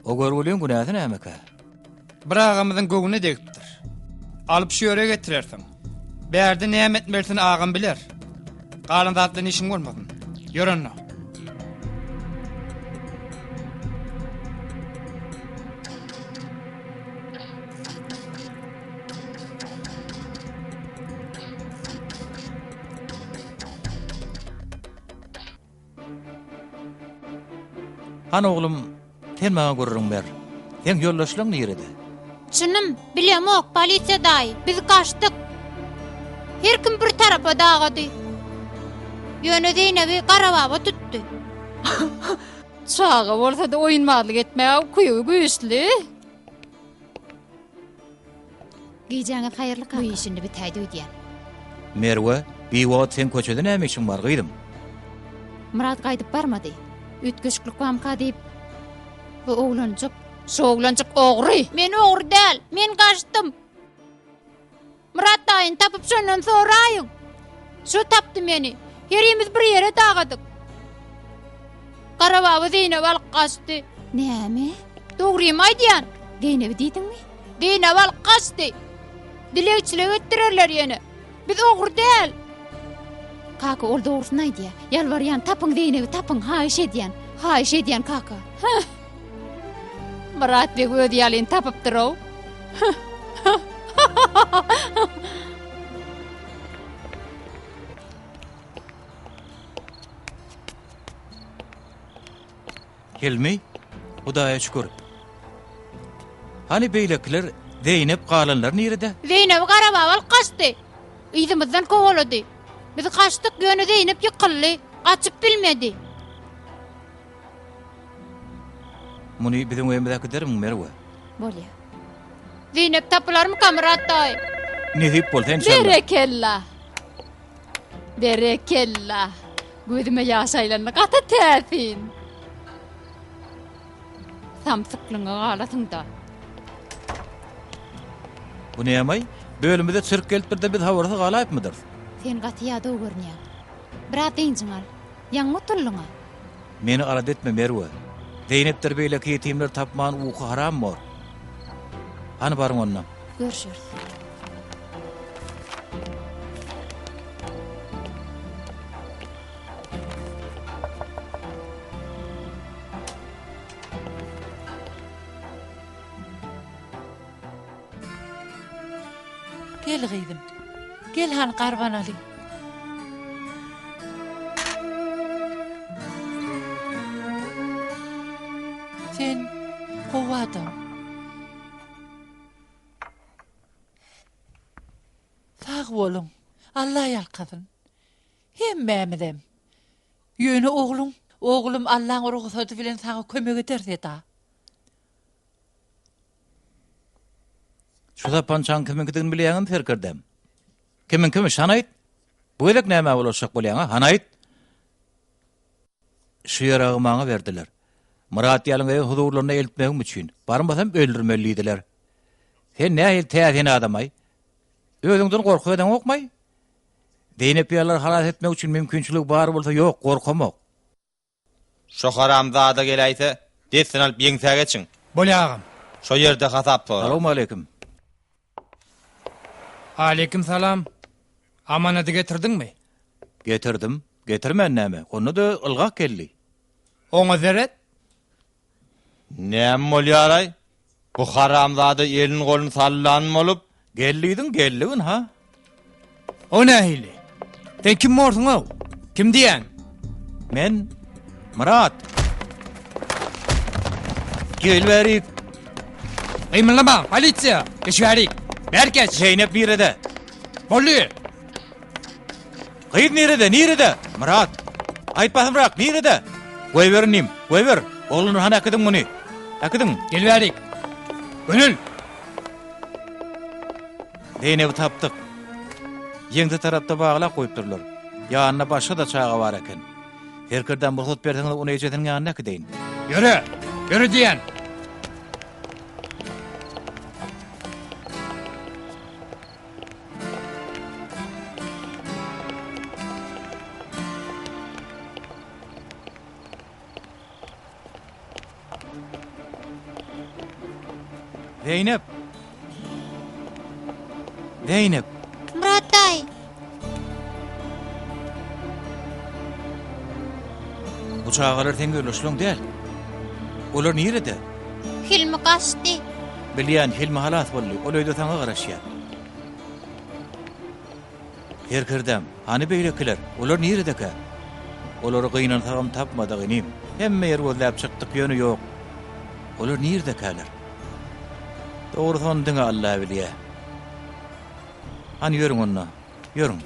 O görgüliň günäsi nämekä? Bir agamyzyň göwnüne degipdir. Alyp şu ýere getirersiň. Bärde näme etmelisini agam biler. Galan zat bilen işiň bolmasyn. Ýör onda. Hany oglum, sen maňa gürrüň ber. Seň ýoldaşlaň nirede? Çynym, bilemok, polisiýa daýy. Biz gaçdyk. Her kim bir tarapa dagady. Ýöne Zeýnebi Garababa tutdy. Çaga bolsa-da oýunbazlyk etmäge ukyby güýçli. Gijäňiz haýyrly kaka. Bu iş indi bitäýdi öýdýän. Merwe, biwagt seň köçede näme işiň bar, gyzym? Myrat gaýdyp barmady. Üýtgeşiklik bamyka diýip, bu oglanjyk, şu oglanjyk ogry! Men ogry däl, men gaçdym. Myrat daýyny tapyp şondan soraýyň. Şo tapdy meni. Herimiz bir ýere dagadyk. Garababa Zeýnebi alyp gaçdy. Näme? Dogrymy aýdýan. Zeýnebi diýdiňmi? Zeýnebi alyp gaçdy. Dilegçilik etdirerler ýene. Biz ogry däl. Kaka ol dogrusyny aýdýar. Ýalbarýan tapyň Zeýnebi tapyň haýyş edýän. Haýyş edýän kaka. Myrat beg öz ýalyny tapypdyr-ow. Hilmi, Hudaýa şükür. Hany beýlekiler, Zeýnep galanlar nirede? Zeýnebi Garababa alyp gaçdy. Yzymyzdan kowalady. Biz gaçdyk, ýöne Zeýnep ýykyldy, gaçyp bilmedi. Muny biziň öýümize äkidermiň, Merwe? Bolýa. Zeýnep tapylarmyka, Myrat daýy? Nesip bolsa, enşalla. Berekella! Berekella! Gözüme ýaş aýlandy, gaty täsin. Samsyklygyňa galasyň-da. Bu näme-aý? Bölümize çirk gelipdir-de biz habarsyz galaýypmydyrys? Sen gaty ýadaw görünýäň. Biraz dynjyňy al. Ýaňy gutuldyň-a. Meni alada etme, Merwe. Zeýnepdir beýleki ýetimleri tapman uky haram bor. Hany baryň onda. Görşeris. Gel gyzym. Gel hany garbanaly. Sen gowy adam. Sag boluň. Alla ýalkasyn. Hemmämizem. Ýöne ogluň, oglum Allaň rugsady bilen saňa kömek eder Seda. Şu sapançaň kimiňkidigini bilýäňmi, serkerdäm? Kimiňkimiş, hany aýt? Bu gezek nämä bulaşjak bolýaň-a, hany aýt? Şu ýaragy maňa berdiler. Myrat ýalyň öz huzurlaryna eltmegim üçin. Barmasam öldürmeli diýdiler. Sen nähili täsin adam-aý? Özüňden gorky edeňokmaý? Zeýnep ýalylary halas etmek üçin mümkinçiligi bar bolsa ýok, gorkamok. Şo haramzada geläýse, dessine alyp ýeňsä geçiň. Bolýa agam. Şo ýerde hasap sorar. Salowmaleýkim. Aleýkim salam. Amanady getirdiňmi? Getirdim. Getirmän näme? Onda-da ylgap geldi. Oňa seret. Näme bolýar-aý? Bu haramzada elini-goluny sallan bolup. Geldigiň geldigin, ha? O nähili? Sen kim borsuň-ow? Kim diýýäň? Men Myrat. Gel bärik. Gymyldama, polisiýa! Geç bärik. Bärik geç. Zeýnep nirede? Boldy. Gyz nirede, nirede? Myrat! Aýt basymrak, nirede? Goýber inim, goýber. Oglanlar hany äkidiň muny. Äkidiň. Gel bärik. Gönül! Zeýnebi tapdyk. Ýeňse tarapda baglap goýupdyrlar. Ýanynda başga-da çaga bar eken. Serkerdäm rugsat berseňiz ony ejesiniň ýanyna äkideýin. Ýöre! Ýöre diýýän! Zeýnep! Zeýnep! Myrat daýy! Bu çagalar seň ýoldaşlaň däl. Olar nirede? Hilmi gaçdy. Bilýän, Hilmi halas boldy. Ol öýde saňa garaşýar. Serkerdäm, hany beýlekiler? Olar niredekä? Olary gynansagam tapmadyk, inim. Hemme ýeri gözläp çykdyk, ýöne ýok. Olar niredekäler? Dogrusy ony diňe Alla bilýä. Hany ýörüň onda. Ýörüň.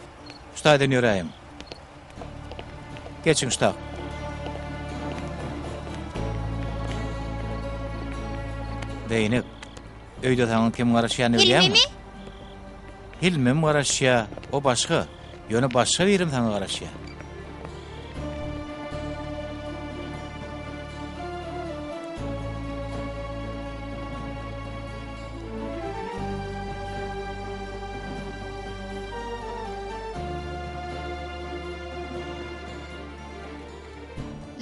Şu taýdan ýöräýiň. Geçiň ştak. Zeýnep, öýde saňa kim garaşýanyny bilýäňmi? Hilmimi? Hilmim garaşýa, o başga. Ýöne başga birim saňa garaşýa.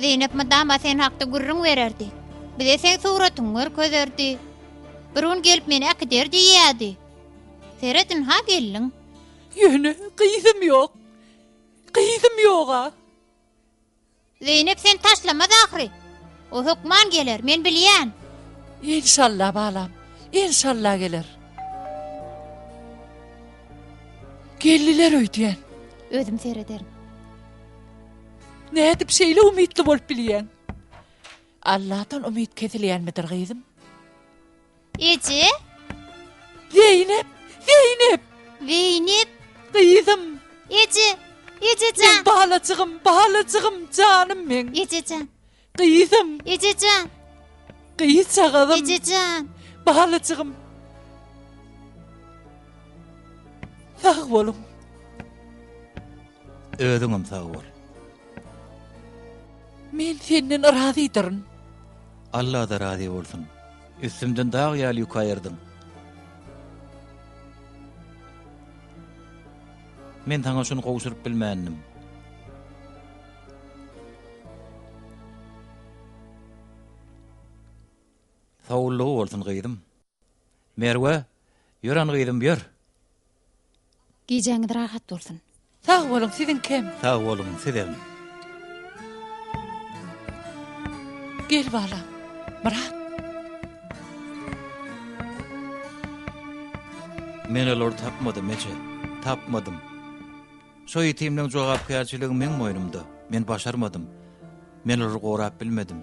Zeýnep mydama sen hakda gürrüň bererdi. Bize seň suratyňy görkezerdi. Bir gün gelip meni äkider diýýärdi. Seret ynha geldiň. Ýöne gyzym ýok. Gyzym ýog-a. Zeýnep seni taşlamaz ahyry. O hökman geler, men bilýän. Enşalla balam, enşalla geler. Geldiler öýdýän. Özüm serederin. Nädip şeýle umytly bolup bilýäň? Alladan umyt kesilýänmidir gyzym? Eje? Zeýnep! Zeýnep! Zeýnep! Gyzym! Eje! Eje jan! Meň balajygym, balajygym, janym meň! Eje jan! Gyzym! Eje jan! Gyzjagazym! Eje jan! Balajygym! Sag boluň! Özüňem sag bol. Men senden razydyryn. Alla-da razy bolsun. Üstümden dag ýaly ýük aýyrdyň. Men saňa şuny gowşuryp bilmändim. Sowullygy bolsun gyzym. Merwe, ýör han gyzym, ýör. Gijäňiz rahat bolsun. Sag boluň, siziňkem. Sag boluň, sizem. Gel balam, Myrat. Men olary tapmadym, eje. Tapmadym. Şo ýetimleň jogapkärçiligi meň boýnumda. Men başarmadym. Men olary gorap bilmedim.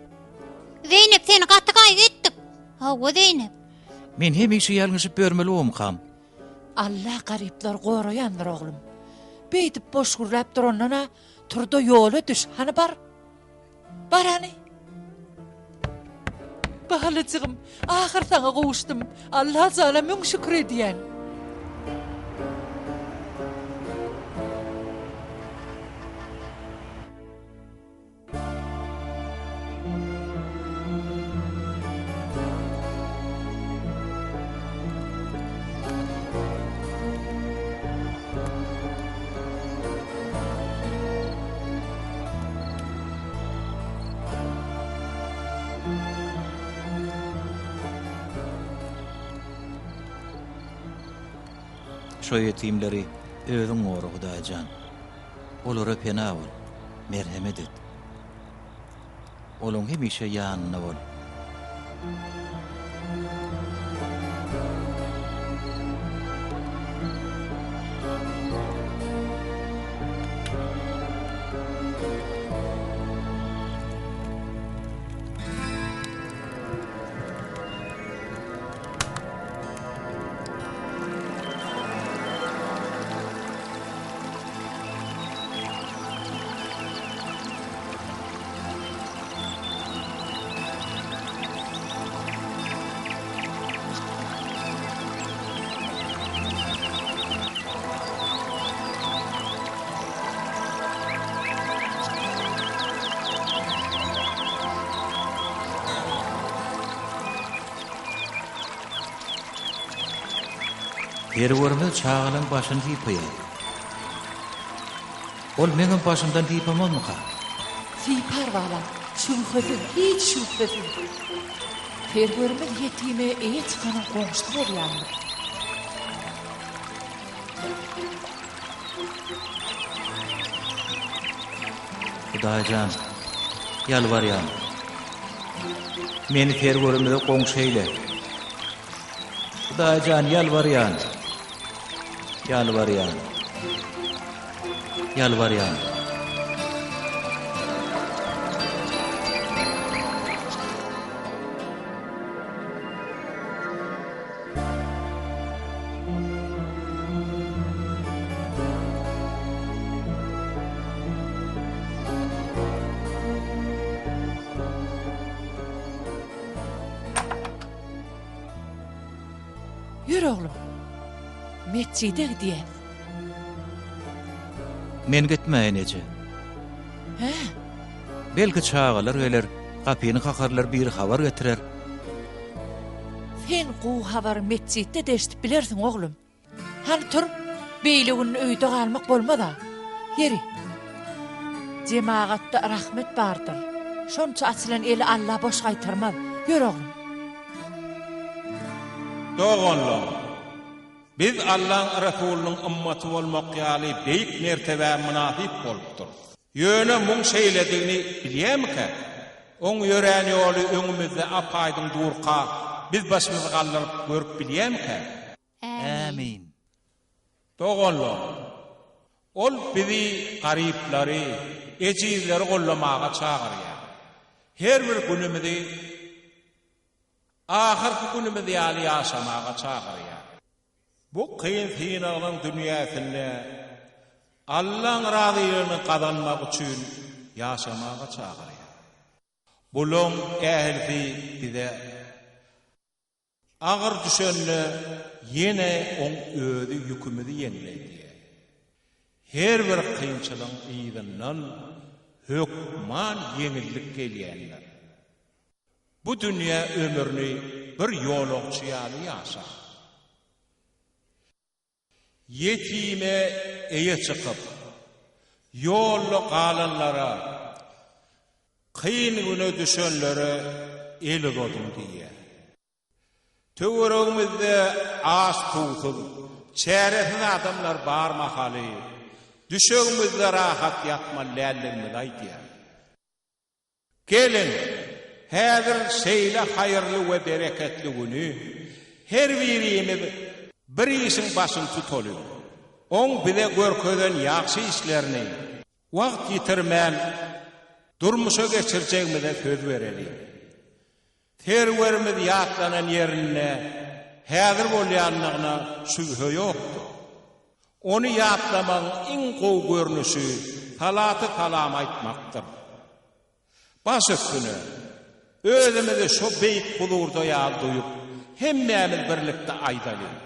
Zeýnep seni gaty gaýgy etdik. Hawa Zeýnep. Men hemişe ýalňyşyp ýörmeli bomkam? Alla garyplary goraýandyr oglum. Beýdip boş gürläp durandan-a tur-da ýola düş, hany bar. Bar hany. Balajygym, ahyr saňa gowuşdym. Alla jana müň şükür edýän. Şo ýetimleri özüň gora Hudaýjan. Olara pena bol, merhemet et. Olaň hemişe ýanynda bol. Serwerimiz çagalaň başyny sypaýar. Ol meňem başymdan sypamazmyka? Sypar balam, şübhesiz, hiç şübhesiz. Serwerimiz ýetime eýe çykanyň goňşusy bolýandyr. Hudaýjan, ýalbarýan, meni serwerimize goňşy eýle. Hudaýjan, ýalbarýan, ýalbarýan, ýalbarýan. Ýör oglum. Metjide gidýäs. Men gitmäýin eje. Hä? Belki çagalar geler, gapyny kakarlar biri habar getirer. Sen gowy habary metjitde-de eşidip bilersiň oglum. Hany tur, beýle gün öýde galmak bolmaz-a. Ýeri, jemagatda rahmet bardyr. Şonça açylan eli Alla boş gaýtarmaz. Ýör oglum. Doganlar! Biz Allaň Resulynyň ymmaty bolmak ýaly beýik mertebä mynasyp bolupdyrys. Ýöne muň şeýledigini bilýärmikäk? Oň ýörän ýoly öňümizde ap-aýdyň durka, biz başymyzy galdyryp görüp bilýärmikäk? Ämin. Doganlar! Ol bizi garyplary, ejizleri goldamaga çagyrýar. Her bir günümizi ahyrky günümiz ýaly ýaşamaga çagyrýar. Bu kyn synaglaň dünýäsinde Allaň razylygyny gazanmak üçin ýaşamaga çagyrýar. Bulaň ählisi bize agyr düşende ýene oň özi ýükümizi ýeňledýär. Her bir kynçylygyň yzyndan hökman ýeňillik gelýändir. Bu dünýä ömrüni bir ýolagçy ýaly ýaşa. Ýetime eýe çykyp, ýolda galanlara, kyn güne düşenlere el uzadyň diýýär. Töweregimizde aç-suwsuz, çäresiz adamlar bar mahaly, düşegimizde rahat ýatmaly däldigimizi aýdýar. Geliň, häzir şeýle haýyrly we bereketli güni her birimiz bir işiň başyny tutalyň. Oň bize görkezen ýagşy işlerini wagt ýitirmän durmuşa geçirjegimize söz bereliň. Serwerimiz ýatlanan ýerinde häzir bolýandygyna şübhe ýokdur. Ony ýatlamagyň iň gowy görnüşi salaty-salam aýtmakdyr. Baş üstüne, özümizi şo beýik huzurda ýaly duýup, hemmämiz birlikde aýdalyň.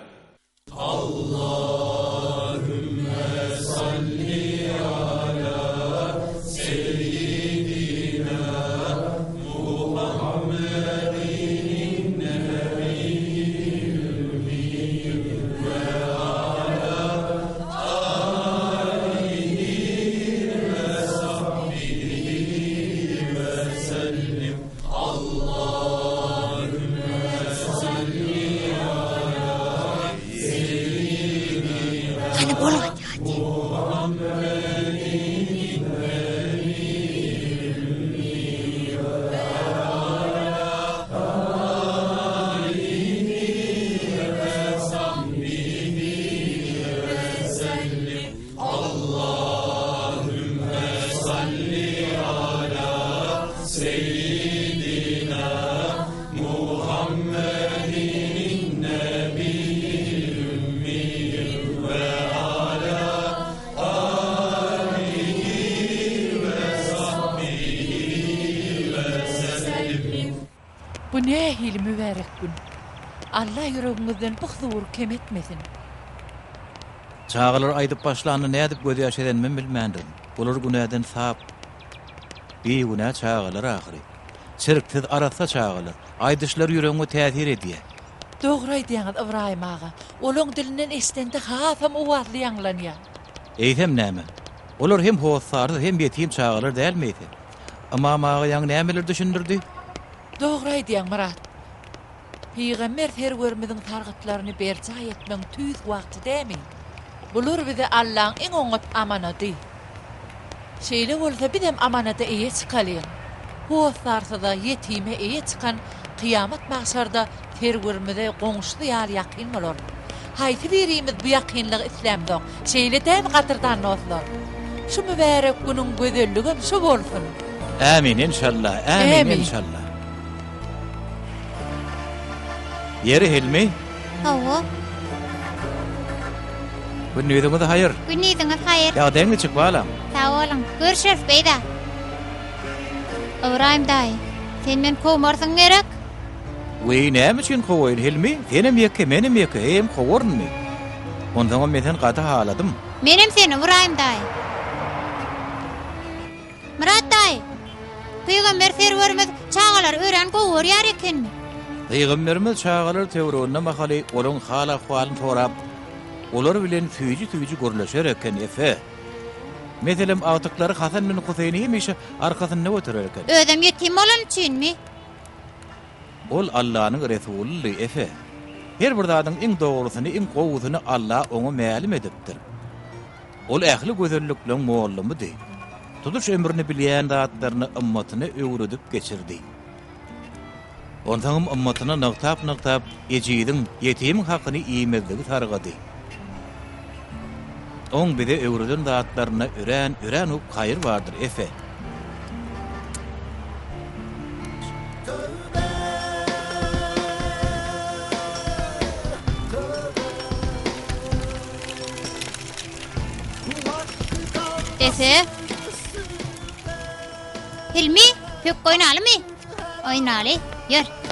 Hany bol hadi hadi. Bu nähili mübärek gün. Alla ýüregiňizden bu huzury kem etmesin. Çagalar aýdyp başlanda nädip gözýaş edenimem bilmändirin. Bular günäden sap, bigünä çagalar ahyry. Çirksiz, arassa çagalar. Aýdyşlary ýüregiňe täsir edýär. Dogry aýdýaňyz, Ybraýym aga. Olaň dilinden eşidende hasam owazly ýaňlanýar. Eýsem näme? Olar hem hossarsyz, hem ýetim çagalar dälmi eýse? Ymam aga ýaňy nämeler düşündirdi? Dogry aýdýaň, Myrat. Pygamber Serwerimiziň sargytlaryny berjaý etmegiň tüýs wagty dämi? Bular bize Allaň iň oňat amanady. Şeýle bolsa bizem amanada eýe çykalyň. Hossarsyza, ýetime eýe çykan kyýamat magşarda Serwerimize goňşusy ýaly ýakyn bolar. Haýsy birimiz bu ýakynlygy islämzok, şeýle dämi gadyrdan dostlar? Şu mübärek günüň gözelligem şu bolsun! Ämin enşalla, ämin enşalla. Ýeri Hilmi? Hawa. Gündiziňiz haýyr. Gündiziňiz haýyr. Ýagdaýyň niçik balam? Sag boluň. Görüşeris beýda. Ybraýym daýy, sen meni kowmarsyň gerek? Weý, näme üçin kowaýyn Hilmi? Senem ýeke, menem ýeke, heýem kowarynmy? Onsoňam men seni gaty haladym. Menem seni, Ybraýym daýy. Myrat daýy, Pygamber Serwerimiz çagalary örän gowy görýär ekenmi? Pygamberimiz çagalar töwereginde mahaly olaryň hal-ahwalyny sorap, olar bilen süýji-süýji gürleşer eken, Efe. Meselem, agtyklary Hasan bilen Huseýni hemişe arkasynda göterer eken. Özem ýetim bolany üçinmi? Ol Allanyň resulydy, Efe. Her bir zadyň iň dogrusyny, iň gowusyny Alla oňa mälim edipdir. Ol ähli gözellikleň mollumydy. Tutuş ömrüni bilýän zatlaryny ymmatyna öwredip geçirdi. Onsoňam ymmatyna nygtap-nygtap ejiziň, ýetimiň hakyny iýmezligi sargady. Oň bize öwreden zatlarynda örän, örän up haýyr bardyr, Efe. Efe. Hilmi, pökgi oýnalymy? Oýnaly. Ýör.